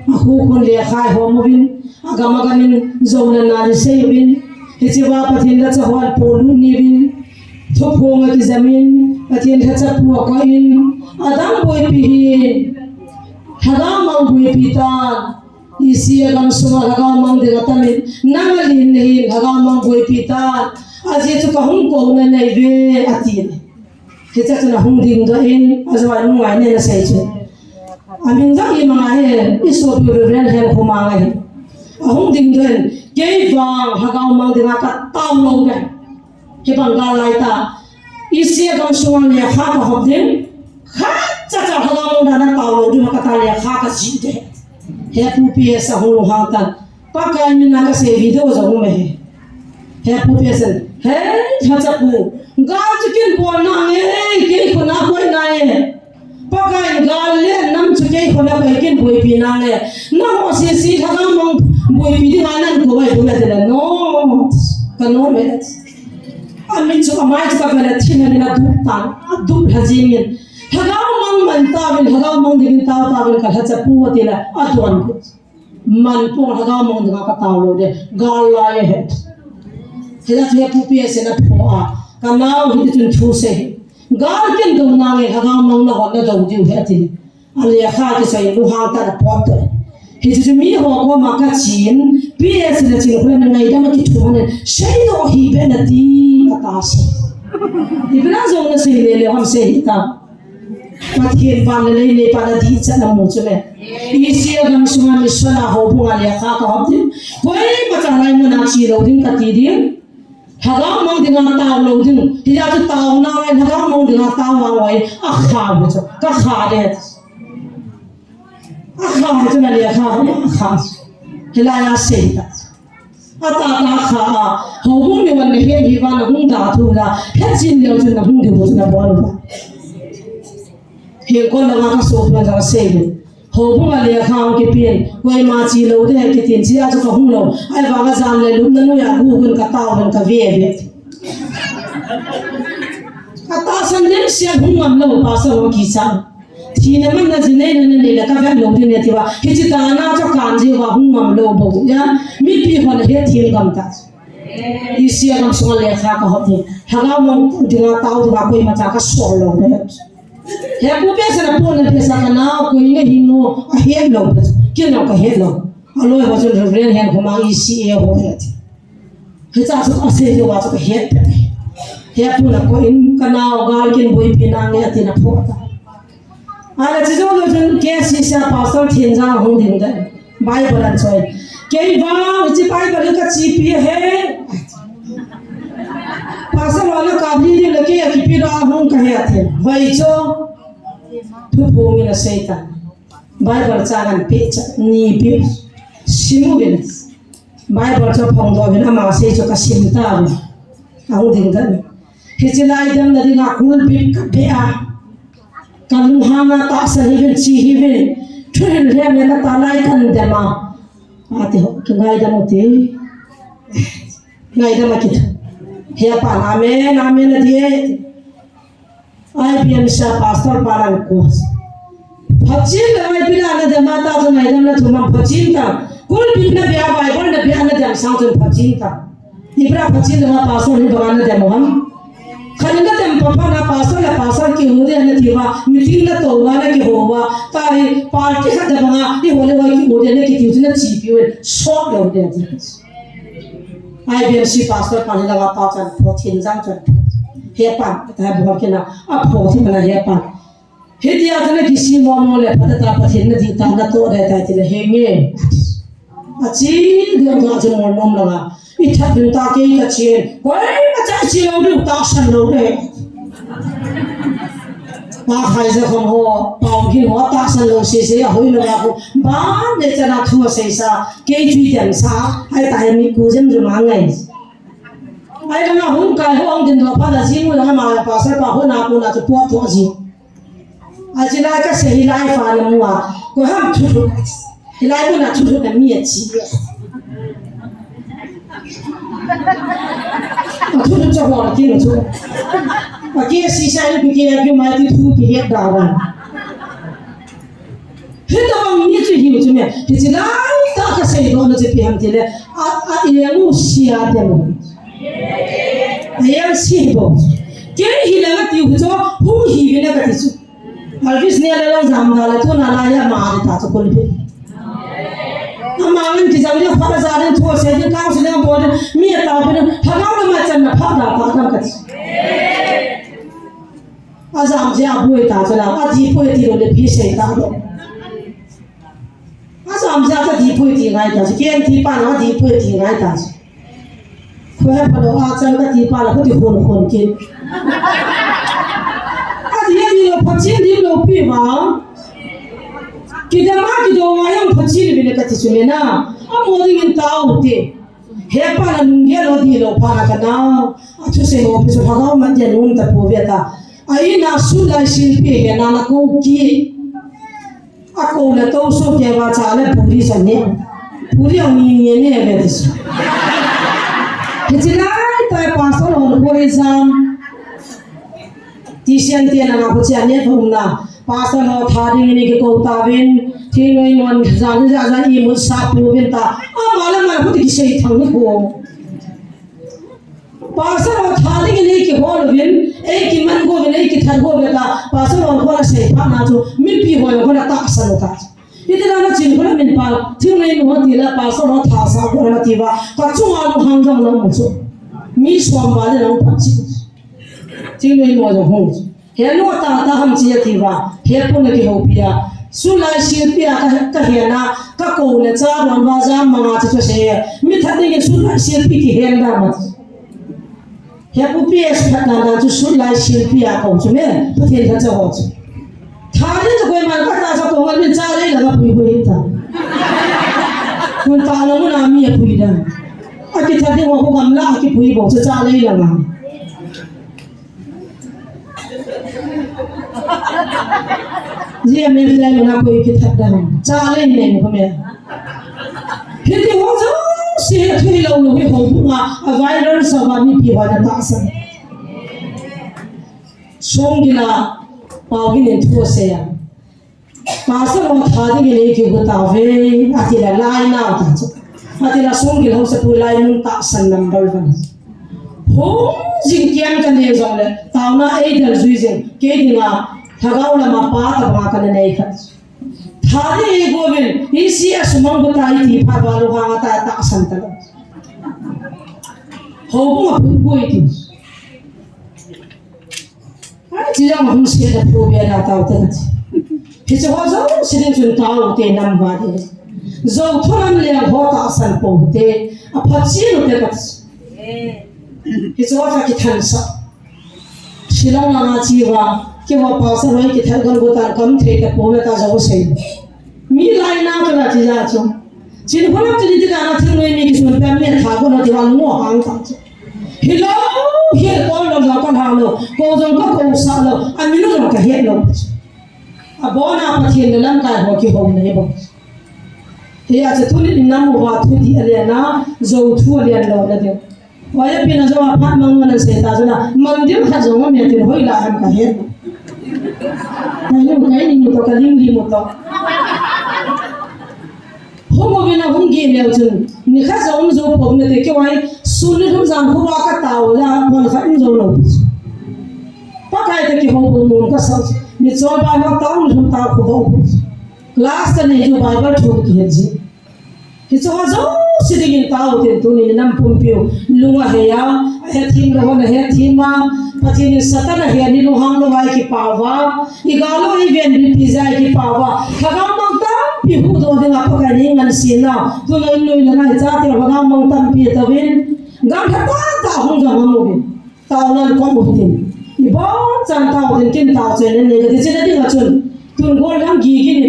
Akhu khun lekha ho mu vin, agam agam in jona na le sei vin. Hiche va Pathen lhacha hon polut ni vin. Thuphong a kijam in, Pathen lhacha pu a koi in, adang boipi hin. Lhagao mang boipi tan. Isi a gam sunga Lhagao mang ding atam in, nang a lin le hin Lhagao mang boipi tan, ajeh chu ka hung kouna nei ve, ati. Hiche chun ahung dingdoh in, ajou a nungai nen asei chu. Amin jong ima ngai he, i sopi Reverend Henkhomang ahi. Ahung dingdoh in, kei vang Lhagao mang dinga ka tao lou ve. Hibang gal lai ta. Isi a gam sunga lekha ka hop ding. Khat cha cha Lhagao mang dinga tao lou ding ka ta, lekha ka jih de. He pu P S ahung lunghang tan. Pakai mina ka sei video jong um e. He pu P S in, he, lhacha pu. Gal chu kin bol nange, kei khut a koi nai e. Pakai in gal le nam chu kei khut a koi, kin boipi nange. Nangho sese Lhagao mang boipi dinga nang koi bol a tile no. Ka nom e. Amin chu amai chu ka vet le thin a min adup tan, adup lha jing in. Lhagao mang man tauvin, Lhagao mang dingin tao tauvin ka lhacha pu ati le, adon. Man pong Lhagao mang dinga ka tao lou de, gal lai ahi. Hila chu he pu P S in aphoh a, ka nao hiti chun thu sei. Gal kin dou nange Lhagao mang na hon na dou diu ahi ati. A lekha kisei lunghang tah a apot to. Hichu chu miho koma ka chin, P S in achin khula na ngaidam a kithum anen, seidoh hih beh in ati, ata sei. Ipi na jong na sei le le ham sei hih ta. Pathen van le lei neipa na dihchat na mu chu le. Isi a gam sunga mission a houbung a lekha ka hop ding. Koima cha lai mun a che lou ding kati ding. Lhagao mang dinga tao lou ding. Hijeh chun taona ngai, Lhagao mang dinga tao ngai. Akha bu chu. Ka kha de. Akha bu chu na lekha hop a kha. Hilai a sei ta. Ata ta kha a, houbung mi wan na het hi va na hung da thu la, het chin leo chun na hung di bu na bol va. Hin kon na ka so pon ka sei ve. Houbung a lekha hung kipen, koima che lou de kitin chia chu ka hung lou. Ahivang a jan le lupna noiya gu gun ka tao gun ka ve ve. Ka tahsan lem sia hung ngam lou pa sa ho kicha. Thina manna ji neina na nei le ka vet lou ding e ti uva. Hiche tana chu kan ji uva hung ngam lou bou. Ya, mipi hon ahet thim gam ta. Isi a gam sunga lekha ka hop ding. Lhagao mang dinga tao dinga koima cha ka sol lou de. He pu P S in apon na P S a ka nao koi nge hi mo ahet lou de. Ken jong ka het lou. Aloi ho chun Reverend Henkhomang E C A ho ahi ati. Hicha chu asei diu va chu ka het peh. He pu na ko in ka nao gal kin boipi nange atin aphoh ta. Ala chi jong lou chun K C C a Pastor Thenjang ahung ding de. Bible ahin choi. Kei vang hiche Bible ka chepi ahi. Pastor ho na kap li ding le kei a kipe doh a hung ka hi ati. Hoi chu. Thuphong in asei ta. Bible chang ahin pe cha, ni pe. Sim uvin. Bible chu aphongdoh uvin ama sei chu ka sim tauvin. Ahung ding dan. Hiche lai damna dinga kulbit kabeh a, kalunghanga tahsan hih uvin, che hih uvin. Thuhil lhem le kata lai kan dem a. Ati ho, kingaidam ute. Ngaidam akiti. Hepa, amen, amen ati e. I B M C a pastor pa lang ko. Phachen le mai pila na dem a ta chu ngaidamna thu mang phachen ta. Kulbit na bia Bible na bia na dem sang chun phachen ta. Ibra phachen le ma pastor ni banga na dem ham. Khan na dem pa pa na pastor le pastor kiu de na ti uva, meeting na tou uva na kihou uva. Ta hi party khat da banga, ihou le uva kiu de na kiti u chu na chepi u, sot lou de ti. I B M C pastor pa ni langa pa chan pho thin jang chan pho. Hepa, ta bol kina, apho thi mana hepa. Hitia kana kisi mo mo le, phatah a Pathen na ding tah natoh ding tai tile henge. Achi, ding tah chu mo mo langa. Ithat ding tah kei kachen. Koima cha chi lou ding tahsan lou de. Pa khai ja kham ho, pau ki ho tahsan lou sese, ahoi lou a ko. Ba ne chana thu seisa, kei chu tian sa, hai ta he mi ku jem ju ma ngai. Ai langa hung kai ho ang din lo pha la jing u langa ma pastor pa ho na ko na chu po to ji. Achi lai kasei hilai fa na mua. Ko ham thu thu. Hilai ko na thu thu na mi achi. A thu thu cha ho ki na thu. A ki si sa ni ki ki ki mai ti thu ki he da ra. Hitabang mi chu hiu chu me. Hiche lai tah kasei doh na chu ipi ham tile. A, a, i le mu sia te mu. A yang si bo. Kei hi le kati u chu, hung hi le kati chu. Elvis ne le long jam da le tu na la ya ma de ta chu kul bi. Ama ngin ki jam le pha da ja de thu sei de kang su le bo de. Mi ta bi de. Pha kang na ma chan na pha da ta kang kati. Ajam jeh a boi ta chu la, adih poi ti lou le pi sei ta lou. Ajam jeh a kadih poi ti ngai ta chu, ken ti pa na adih poi ti ngai ta chu. Ko he pa lou a chan kati pa la ko ti khon khon kin. Adih adih lou, Pathen dih lou pi vang. Kidam a kidou ngai ang Pathen dih le kati chu le na. Amo ding in tao te. Hepa na lunggel lou dih lou pa na ka nau. Athusei ho pi chu lhagao man dia num ta pu ve ta. A in a sun lai silpi he na na ko ki. A ko na to so ke va cha le puri sa ne. Puri ang ni ni ne ve ti sa. Hiche lai tai pastor ho ko exam. Ti sian ti na na ko cha ne ko na. Pastor ho tha ding ni ki ko ta vin. Ti noi non jan ja ja i mun sa pu vin ta. Ama le ama ko ti ki sei thang ni ko. Pastor ho tha ding in ei kihol uvin, ei kiman go uvin, ei kithat go uve ta, pastor ho kona sei pha na chu, mipi ho kona tahsan u ta. Hiti na na chin kona min pa, thil nei nu ti la pastor ho tha sa kona ti va, ka chunga lunghang jong lo mu chu. Mi som va le lo pa chi. Thil nei mo jong hung. He nu ta ta ham chi a ti va, he pun a kihoupi a. Sun lai silpi a ka, ka he na, ka ko le cha ron va jam manga chu chu se. Mi that ding in sun lai silpi kihen da ma. He pu P S phat na na chu sun lai silpi a ko chu me, Pathen tha cha ho chu. Tha ding chu koima ka ta sa ko ngal min cha lei la ka pui pui ta. Kun ta lo na mi a pui da. A ki that ding ho ko gam la a ki pui bo chu cha lei la ma. Ji a me lai na ko ki that da. Cha le ne ko me. Hiti ho jong si he thui lo lo hi ho bu ma a viral sa ba mipi ho na tahsan. Song gila pau gin thu se ya. Pastor ho tha ding in ei kigo ta ve, ati la lai na ta chu. Ati la song gil ho se pu lai mun tahsan number one. Hung jing kiam ka ne jong le, taona ei del jui jing, kei dinga, lhagao lama pa ta banga ka ne nei kha. Tha ding ei go vin, i si a sumang go ta i ti pha ba lo ha nga ta tahsan ta lo. Ho bu ma pu go i ti. Ai, chi jong hung se da pu bia na tao te na chi. Hiche ho jong si ding chun tao te nam va de. Jou tholam le ho tahsan po te. A pha chi lo te ka chi. Hiche ho ka kithansa. Shillong langa chi va. Kei va pastor ho kithat gon go ta kam thei ta po me ta jou sei. Mi lai na to na ti ja chu. Chin kholam chu ni ti ka na thil noi mi kisun pia mi tha ko na ti va ngo hang ta chu. Hilou Hiel kol lo jong ka lha lo, ko jong ka ko sa lo, a min jong ka het lo. A bona Pathen le lamkai ho ki ho nei bo. Hia chu tuni in nam uva thu di a lian a, jo thu a lian lo na ding. Hoi a pina jo a phat mang man sei ta jona, man ding khat jong me tin hoi la ham ka het. Kai nu kai ni mu to ka ling li mu to. Hung uvin a hung gih leu chun, ni khat jong um jou pon nate keu ai, sun ni thum jan khu a ka tao la, pon khat um jou lou. Pakai te kihou bou nom ka sa, ni chol Bible tao ni thum tao khu bou. Class ka nei chu Bible thu kihet ji. Hiche ho jouse dingin tao tin tuni nam pumpiu, lung a hei a, a hethem lou hon a hethem a, Pathen in Satan a hei a ni lunghang lou a i kipah uva, i ga lou i ven bipi jeh a i kipah uva, lhagao mang tampi huhdoh dinga Pakai in ei ngansena, tuna in noi le nai chate lhagao mang tampi tauvin, gamlha tahtah hung jong amu uvin. Taona kom u hitin. Iboncha'n tao tin kin tao chai le nei kati china dinga chun. Tun gollhang Gigi in.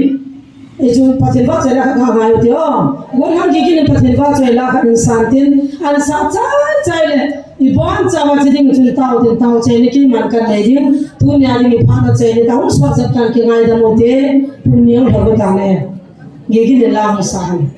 Hichun Pathen vahchoi la khat ngai u hite o. Gollhang Gigi in Pathen vahchoi la khat in san tin. An sa chai chai le. Iboncha vahchoi ding chun tao tin tao chai le keiman kan nei ding. Tunia ding iphat na chai le ta hung sot jep tan kingaidam u hite. Tun niang lha u ta le. Gigi in la hung sa han.